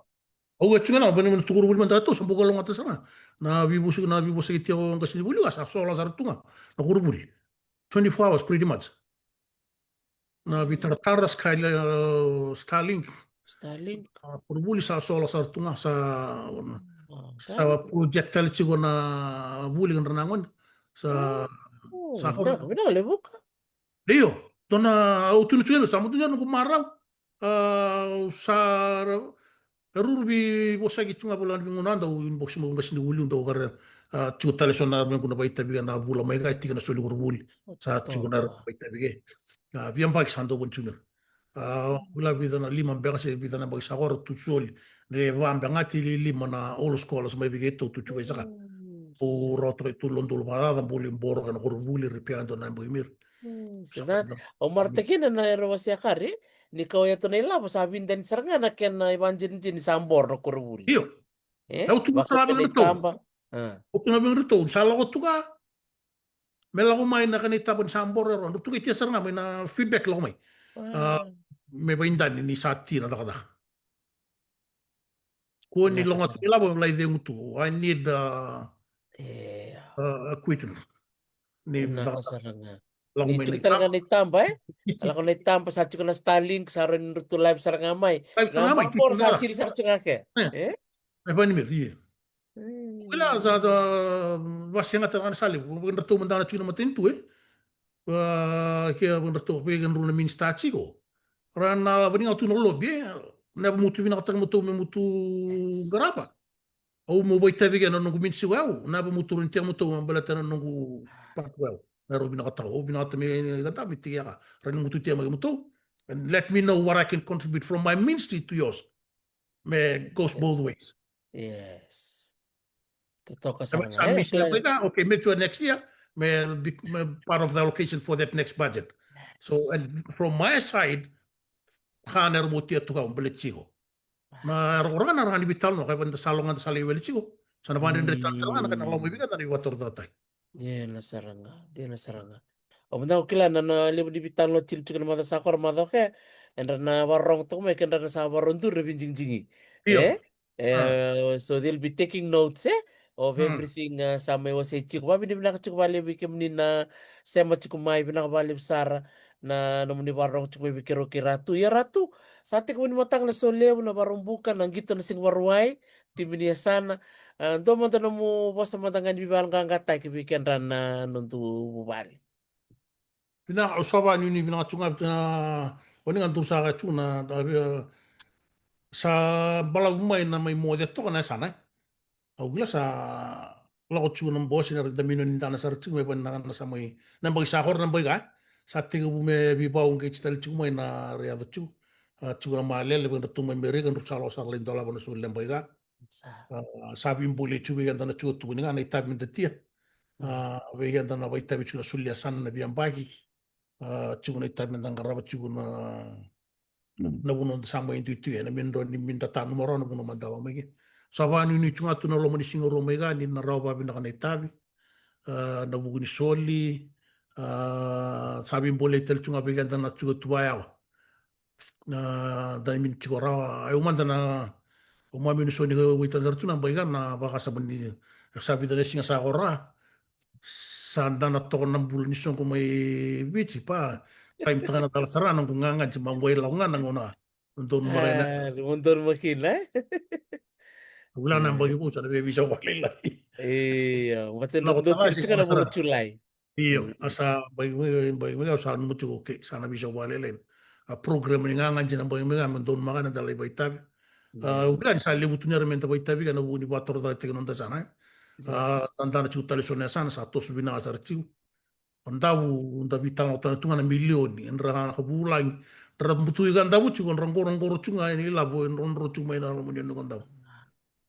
Au e tu ga na, vani mena tukuru vuli mada tu, sa bau ka logata sara. Na vivusi, na vivosaki tia o qasenivuli, sa sola sara tu ga. Na koronivuli. Twenty-four hours, pretty much. Na vitaratara, Sky, uh, Starlink. Starlink. A, koronivuli sa sola sara tu ga, sa, sa project tale tiko na vuli kedra na gone. Sa, sa vinaka, vinaka levu ka. Io, dua na, au tukuna tiko, sa mudu ga noqu marau. A, sa, e ruru veivosaki tu ga vula ni veigauna dau inbox mai qasenivuli dau kare, a, tiko tale so na mequ na vakaitavi ga na vula mai ga e tiko na soli koronivuli. Sa tiko na vakaitavi ke. A, via baki sa dau vani tiko. A, vula vica na lima beka se vica na baki sa koro tu soli. Re va beka ga ti li lima na Old Scholars mai vei keitou tu tiko i saka. O rawa toka i tu lodolu vakacaca boli boro ka na koronivuli re pia dua na baki miri. Au marata kina na era wasea kari, ni kau yato na ilavo sa vidani sara ga na kena ivadinadina ni sa boro na koronivuli. Io. E, au tu sara vei ratou. Au tu na vei ratou, sa lako tu ga. Me lako mai na kena itaba ni sa boro, ratou qai tia sara ga mai na feedback lako mai. A, me vaidani ni sa ti na cakacaka. Kua ni loga tu ilavo me lai cegu tu. I need, uh, uh, equipment. Ni vinaka sara ga. Ni tiko tale ga na itaba, e? Lako na itaba, sa tiko na Starlink, sa rau ni ratou live sara ga mai. Live sara ga mai, boro sa tiko sara ga ke. E? E vani meri, ie. Kila sa da vasegata ga na sa levu, vei kedratou mada na tiko na matanitu, e? Ke vei kedratou, vei kedratou na minisita tiko. Ra na vani ga tu na lobi, e, na vamutu vinakataka matou me mutu garava. Au mo vaitavi kei na noqu minisi, au na vamutu runi tia matou me baleta na noqu part, au na rau vinakataka, au vinakata me ka da me tiki yaka ra ni mutu tia mai matou. And let me know what I can contribute from my ministry to yours. Me goes both ways. Yes. Totoka Sa sara sa ga. miss na koya, okay, make sure next year me be, me part of the allocation for that next budget. So, and from my side, ka na era mo tia tu kau bale tiko. Na rokoroka na rani vitalo no kai vanda salo ganda sala iwele tiko. Sa na vanda dre talo sala na kana lomo vika na iwa toro tatai. Dina sara ga, dina sara ga. O mada ko kila na, na levu ni vitalo tili tiko na mada sa kora mada ke. Endra na varong toko mai ke endra na sa varong dure vinjingjingi. Io. Eh? Eh, so they'll be taking notes, eh, of everything, uh, sa mai wasei tiko. Vavinavinaka tiko valevu i kemuni na sema tiko mai, vinaka valevu sara na nomuni varong tiko mai vei keirau kei Ratu. Ia Ratu, sa tekivu ni mataka na so levu na varong buka na qito na siga varuai, timi ni yasana. Uh, dua mada nomu vosa mada ga ni vivalqaqataki vei kedra na nodu vuvale. Vinaka, au sa vaniuni vinaka tu ga, na, oni ga dou sa ka tu na, na, eh, sa balavu mai na mai moce toka na yasana, eh. Au kila sa lako tu na bosi na rita mino ni dana sara tu me vani na, na sa mai, na bai sa kora na bai ka, eh. Sa tekivu me vivau qei titali tu mai na reaca tu. A, tu na malele, vei na tu mai Merika, dru sa lako sara lai dolava na soli na bai ka. Sa. A, sa viboli tu vei keda na tu tu ni ga na itavi me da tia. A, vei keda na vaitavi tu na soli yasana na viabaki. A, tiko na itavi meda qarava tiko na, na vanua da sa mai duidui ena, me dro ni meda tanuma rawa na vanua mada va mai ke. Sa vanuinui tu ga tu na loma ni siga rua mai ka ni na rawa vavinaka na itavi. A, na vuku ni soli. A, sa veibolei tale tu ga vei keda na tiko tu vayawa. Na da ni mini tiko rawa, e, au mada na, au mamini so ni ka waitanara tu na bai ka na vakasama ni, e, sa vica na siga sa kora. Sa dana toka na bula ni soqo mai Viti pa. Taimi taka na tala sara na noqu gaga ji ma qoi lau ga na gauna. Donu maraina. Ah, mo donu makina, eh? Ula na bai ko sa na vevisa wale lai. Io, mate na donu tiko na vula Julai. Io, a sa bai, bai, bai, au sa nanuma tiko, okay, sa na visa wale lai. A program ni gaga ji na bai, bai, bai, donu maraina da lai vaitavi. A, ula ni sa levu tu ni ra meda vaitavi ka na vu ni vatorocaketaki noda yasana, eh? A, da dana tiko tale so na yasana, sa toso vinaka sara tiko. O Davu, da veitalanoataka tu ga na milioni, e dra ka vulagi, dra butui ka Davu tiko, dra qoroqoro tu ga ni lavo, e drodro tu mai na lomani o Davu.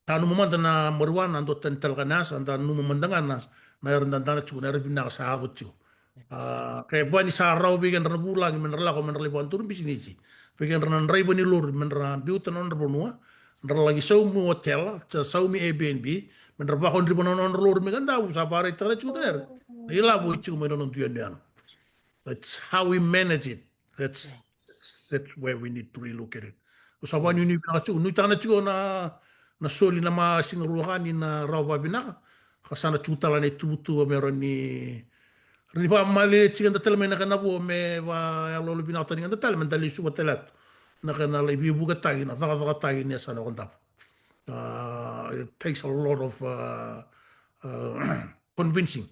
Tanuma mada na marijuana, a dua tani tale ka na yasa, da nanuma mada ga na, na era da dana tiko, na era vinaka sa yaco tiko. A, ke vani sa rawa vei kedra na vulagi, me dra lako, me dra lai vakaduru bisinisi. Vei kedra na draiva ni lori, me dra biuta na nodra vanua, dra laki saumi otela, sa saumi Airbnb, me dra vakaodriva na nodra lori me ka Davu, sa vakaraitaka tiko na era. Na ilavo e tiko mai na noda yanuyanu. That's how we manage it. That's, that's where we need to relook at it. Au sa vaniuni vinaka tiko, nuitaka na tiko na, na soli na ma siga rua ka ni na rawa vavinaka. Ka sa na tiko tale na ituvatuva me rawa ni, rawa ni vakamalele tiko da tale mai na kena vo me vakayaloyalo vinaka tani ga da tale, me da lesuva tale atu. Na kena lai veivuketaki, na cakacakataki ni yasana ko Davu. Uh, it takes a lot of, uh, uh, convincing.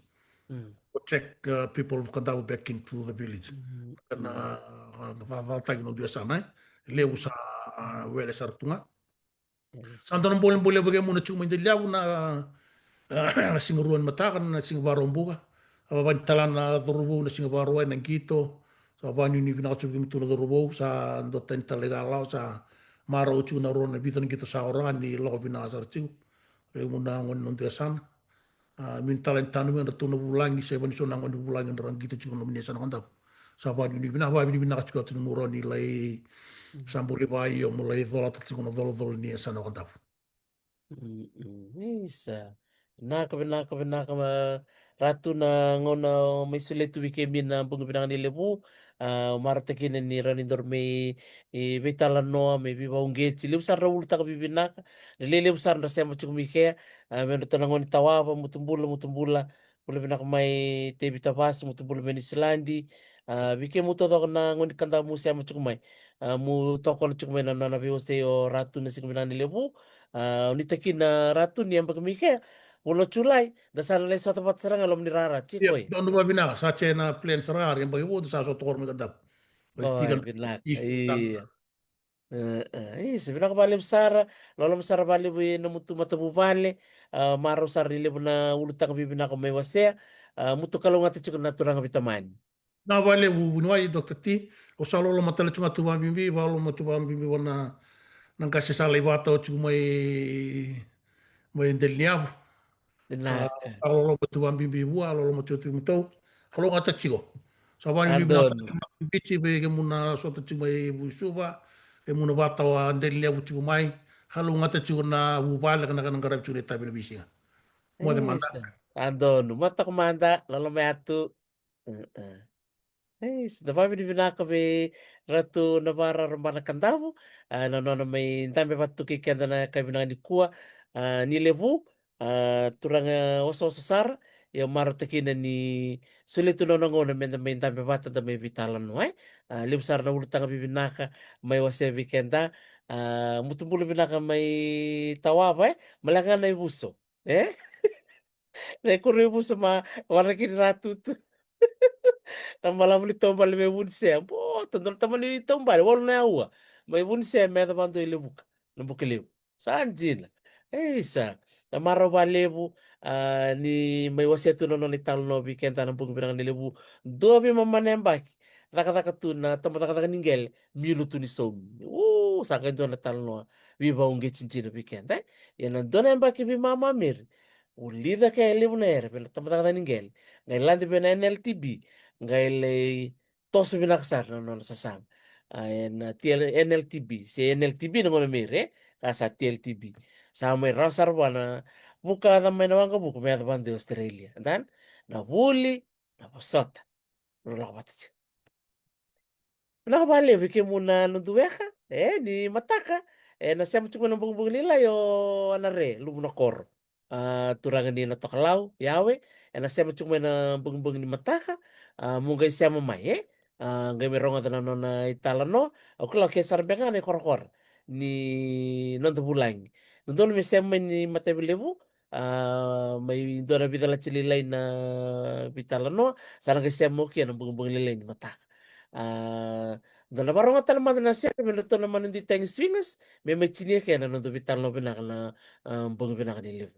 Protect, uh, people of Kadavu back into the village. Kana, uh, vakataki na dua yasana, eh? Levu sa, uh, wele sara tu ga. Sa dua na bolebole vake mu na tiko mai Delavu na, uh, na siga rua ni mataka, na siga Vakaraubuka. A vavani tala na cauravou na siga Vakarauwai na qito. Sa vaniuni vinaka tiko vei mutu na cauravou. Sa dua tani tala i ka lawa, sa marau tiko na rua na vica na qito sa ora ni lako vinaka sara tiko. Vei mu na gone na dua yasana. A, mini tala ni tanu me dra tu na vulagi, se vani so na gone vulagi dra qito tiko na mini yasana ko Davu. Sa vaniuni vinaka, vavini vinaka tiko atu ni mu rawa ni lai sa boli va io mo lai colata tiko na colacolo ni yasana ko Davu. Isa. Vinaka, vinaka, vinaka ma Ratu na gauna o mai solia tu vei kemi na bogi vinaka ni levu. A, o marautaka kina ni rawa ni doro mai, e, veitalanoa, mai veivauqeti. Levu sara ra ulutaka vivinaka. Na lelevu sara dra sema tiko mai kea. A, me dra tana gone tawava, mutu bula, mutu bula. Bula vinaka mai Tevita Vasu, mutu bula mai Niusiladi. A, vei kemu taucoko na gone Kadavu mu sema tiko mai. A, mu tokona tiko mai na nona veiwasei o Ratu na siga vinaka ni levu. A, ni takina Ratu ni yabaki mai kea. Vula Julai, da sa na lai sota vata sara ga loma ni rara, tiko e. Donu vavinaka, sa tse na plan sara ga, yabaki vou, da sa sota koro mai Kadavu. Oi, tika na vinaka. Io. E, e, isa, vinaka vakalevu sara, loloma sara vakalevu e nomutou matavuvale, a, marau sara ni levu na ulutaga vivinaka mai wasea, a, mutou kalougata tiko na turaga veitamani. Na vakalevu vuniwai, Doctor T, au sa loloma tale tiko ga tu vakabibi, vakaloloma tu vakabibi vua na, na qase sa lai vakatau tiko mai, mai Delaniyavu. Vinaka. A, sa loloma tu vakabibi vua, loloma tu tu mutou. Kalougata tiko. Sa vakabibi na bici vei kemuna sota tiko mai Vuisuva, kemuna vakatau a Delaniyavu tiko mai. Kalougata tiko na vuvale ka na ka na qaravi tiko na itavi na veisiga. Moce mada. Isa. Adonu, mataka mada, loloma yatu. E, e. Isa, da vakavinavinaka vei Ratu Navararabana Kadavu, a, na nona mai dabe vata tu kei keda na yakavi vinaka nikua, a, ni levu, a, turaga osaosa sara, ia au marautaka kina ni solia tu na nona gauna meda mai dabe vata da mai veitalanoa, e. A, levu sara na ulutaga vivinaka mai wasea vei keda, a, mutou bula vinaka mai Tawava, e, maleka ga na ivuso, e. Na ikoro ivuso ma, vara kina na tutu. Na balavu ni taubale mai Vunisea. Bo, to dua na tamani taubale, walu na aua. Mai Vunisea me yaco vakadua i Levuka. Na Bukelevu. Sa dina. Ei, sa. Na marau vakalevu, a, ni mai wasea tu na nona italanoa vei keda na bogi vinaka ni levu. Dua veimama na yabaki. Cakacaka tu na taba cakacaka ni qele. Milo tu ni saumi. U, sa qai dua na talanoa. Veivauqeti dina vei keda, e. Ia na dua na yabaki veimama meri. Vulica ke e levu na era vei na taba cakacaka ni qele. Qai lade vei na N L T B. Qai lai toso vinaka sara na nona sasaga. A, e na T L, N L T B, se N L T B na gauna meri, e? Ka sa T L T B. Sa mai rawa sara vua na vuka yaca mai na waqavuka me yaco vakadua i Australia. Dan, na vuli, na vosota. Rau lako vata tiko. Vinaka vakalevu vei kemuna nodu weka, e, ni mataka, e, na sema tiko mai na bogibogi lailai o Anare, Luvu na Koro. A, turaga ni na tokalau, Yawe, e na sema tiko mai na bogibogi ni mataka, a, mo qai sema mai, e? A, qai mai rogoca na nona italanoa, au kila o ke sara beka ga na ikorakora ni noda vulagi. Dodonu me sema mai ni matavi levu, a, mai dua na vica lati lailai na veitalanoa, sa na qai sema o ke na bogibogi lailai ni mataka. A, da na varoga tale mada na sere me datou na mani dui tagi swingers, me mai tinia kena na noda veitalanoa vinaka na, a, bogi vinaka ni levu.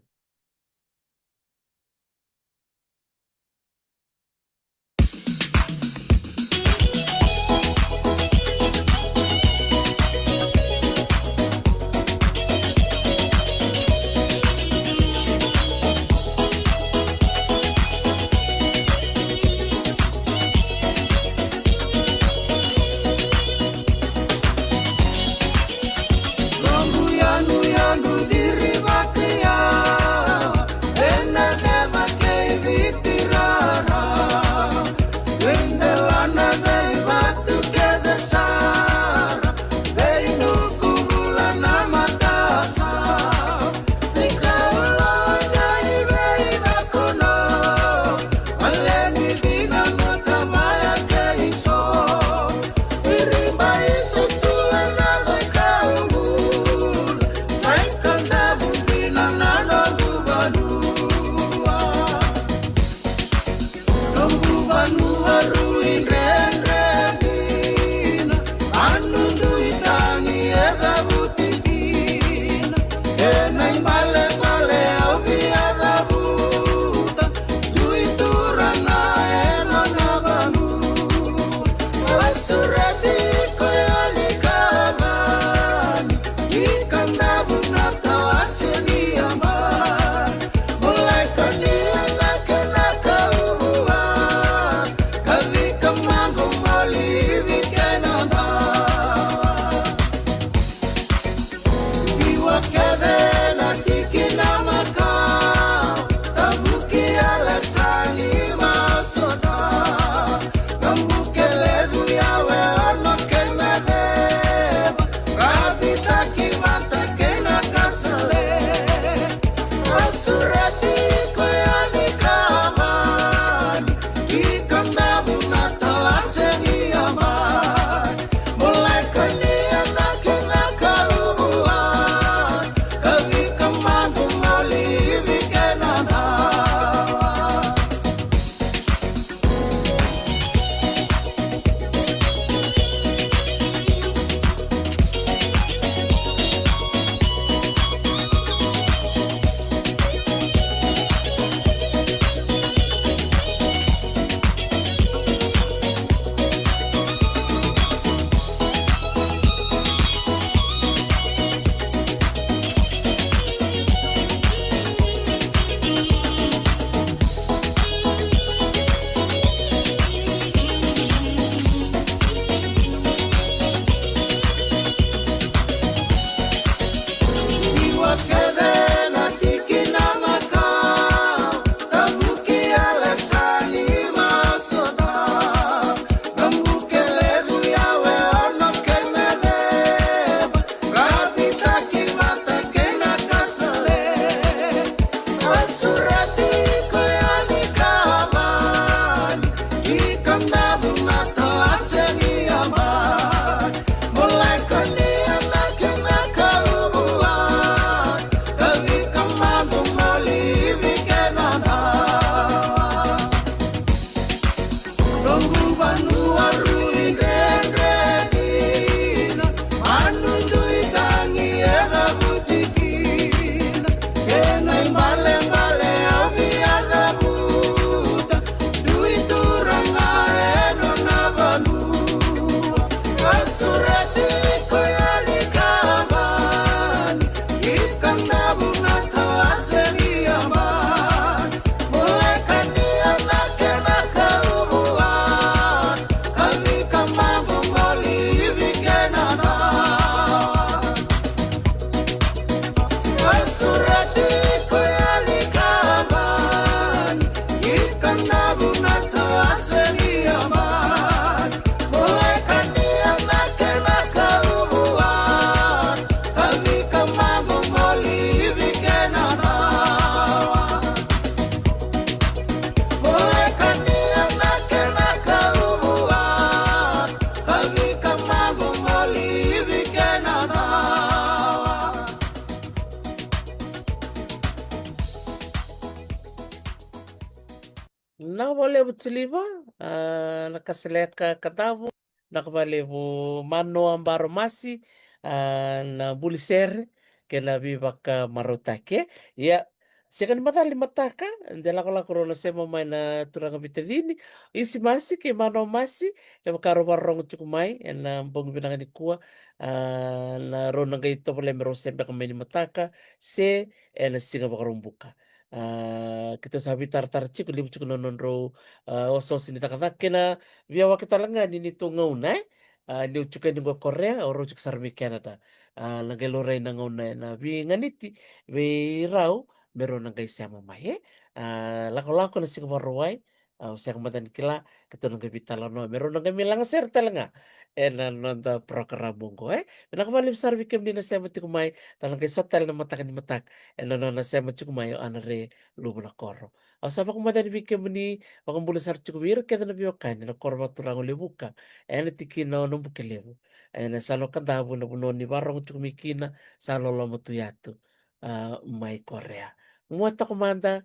Kutiliva, a, na Kasaleka Kadavu, na Kavalevu Manoa Baromasi, a, na Bulisere, kei na Vivakamarautaki. Ia, sega ni macala ni mataka, de lakolako rau na sema mai na turaga Vitacini, Isimasi kei Manomasi, kevaka rau vakarorogo tiko mai ena bogi vinaka nikua, a, na rau na qai tovolea me rau se beka mai ni mataka, se ena siga Vakaraubuka. A, keitou sa veitaratara tiko, levu tiko na nodrau, a, osooso ni cakacaka kei na via waki tale ga ni neitou gauna, e? A, niu tiko yani qo Korea, o rau tiko sara mai Canada. A, na qai laurai na gauna ena veiganiti vei rau me rau na qai sema mai, e? A, lakolako na siga Vakarauwai, au sega mada ni kila, keitou na qai veitalanoa me rau na qai mai lagasere tale ga ena noda program oqo, e? Vinaka vakalevu sara vei kemuni na sema tiko mai, da na qai sota tale na mataka ni mataka ena nona sema tiko mai o Anare Luvunakoro. Au sa vakamacala vei kemuni, vakabula sara tiko vei ira kece na veiwekani na koro vakaturaga o Levuka, ena tikina o Nabukelevu, ena yasana o Kadavu, na vanua ni vakarorogo tiko mai kina, sa loloma tu yatu, a, mai Korea. Mua toka mada,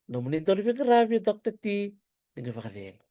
nomuni dau ni veiqaravi o Doctor T, ni qai vakacegu.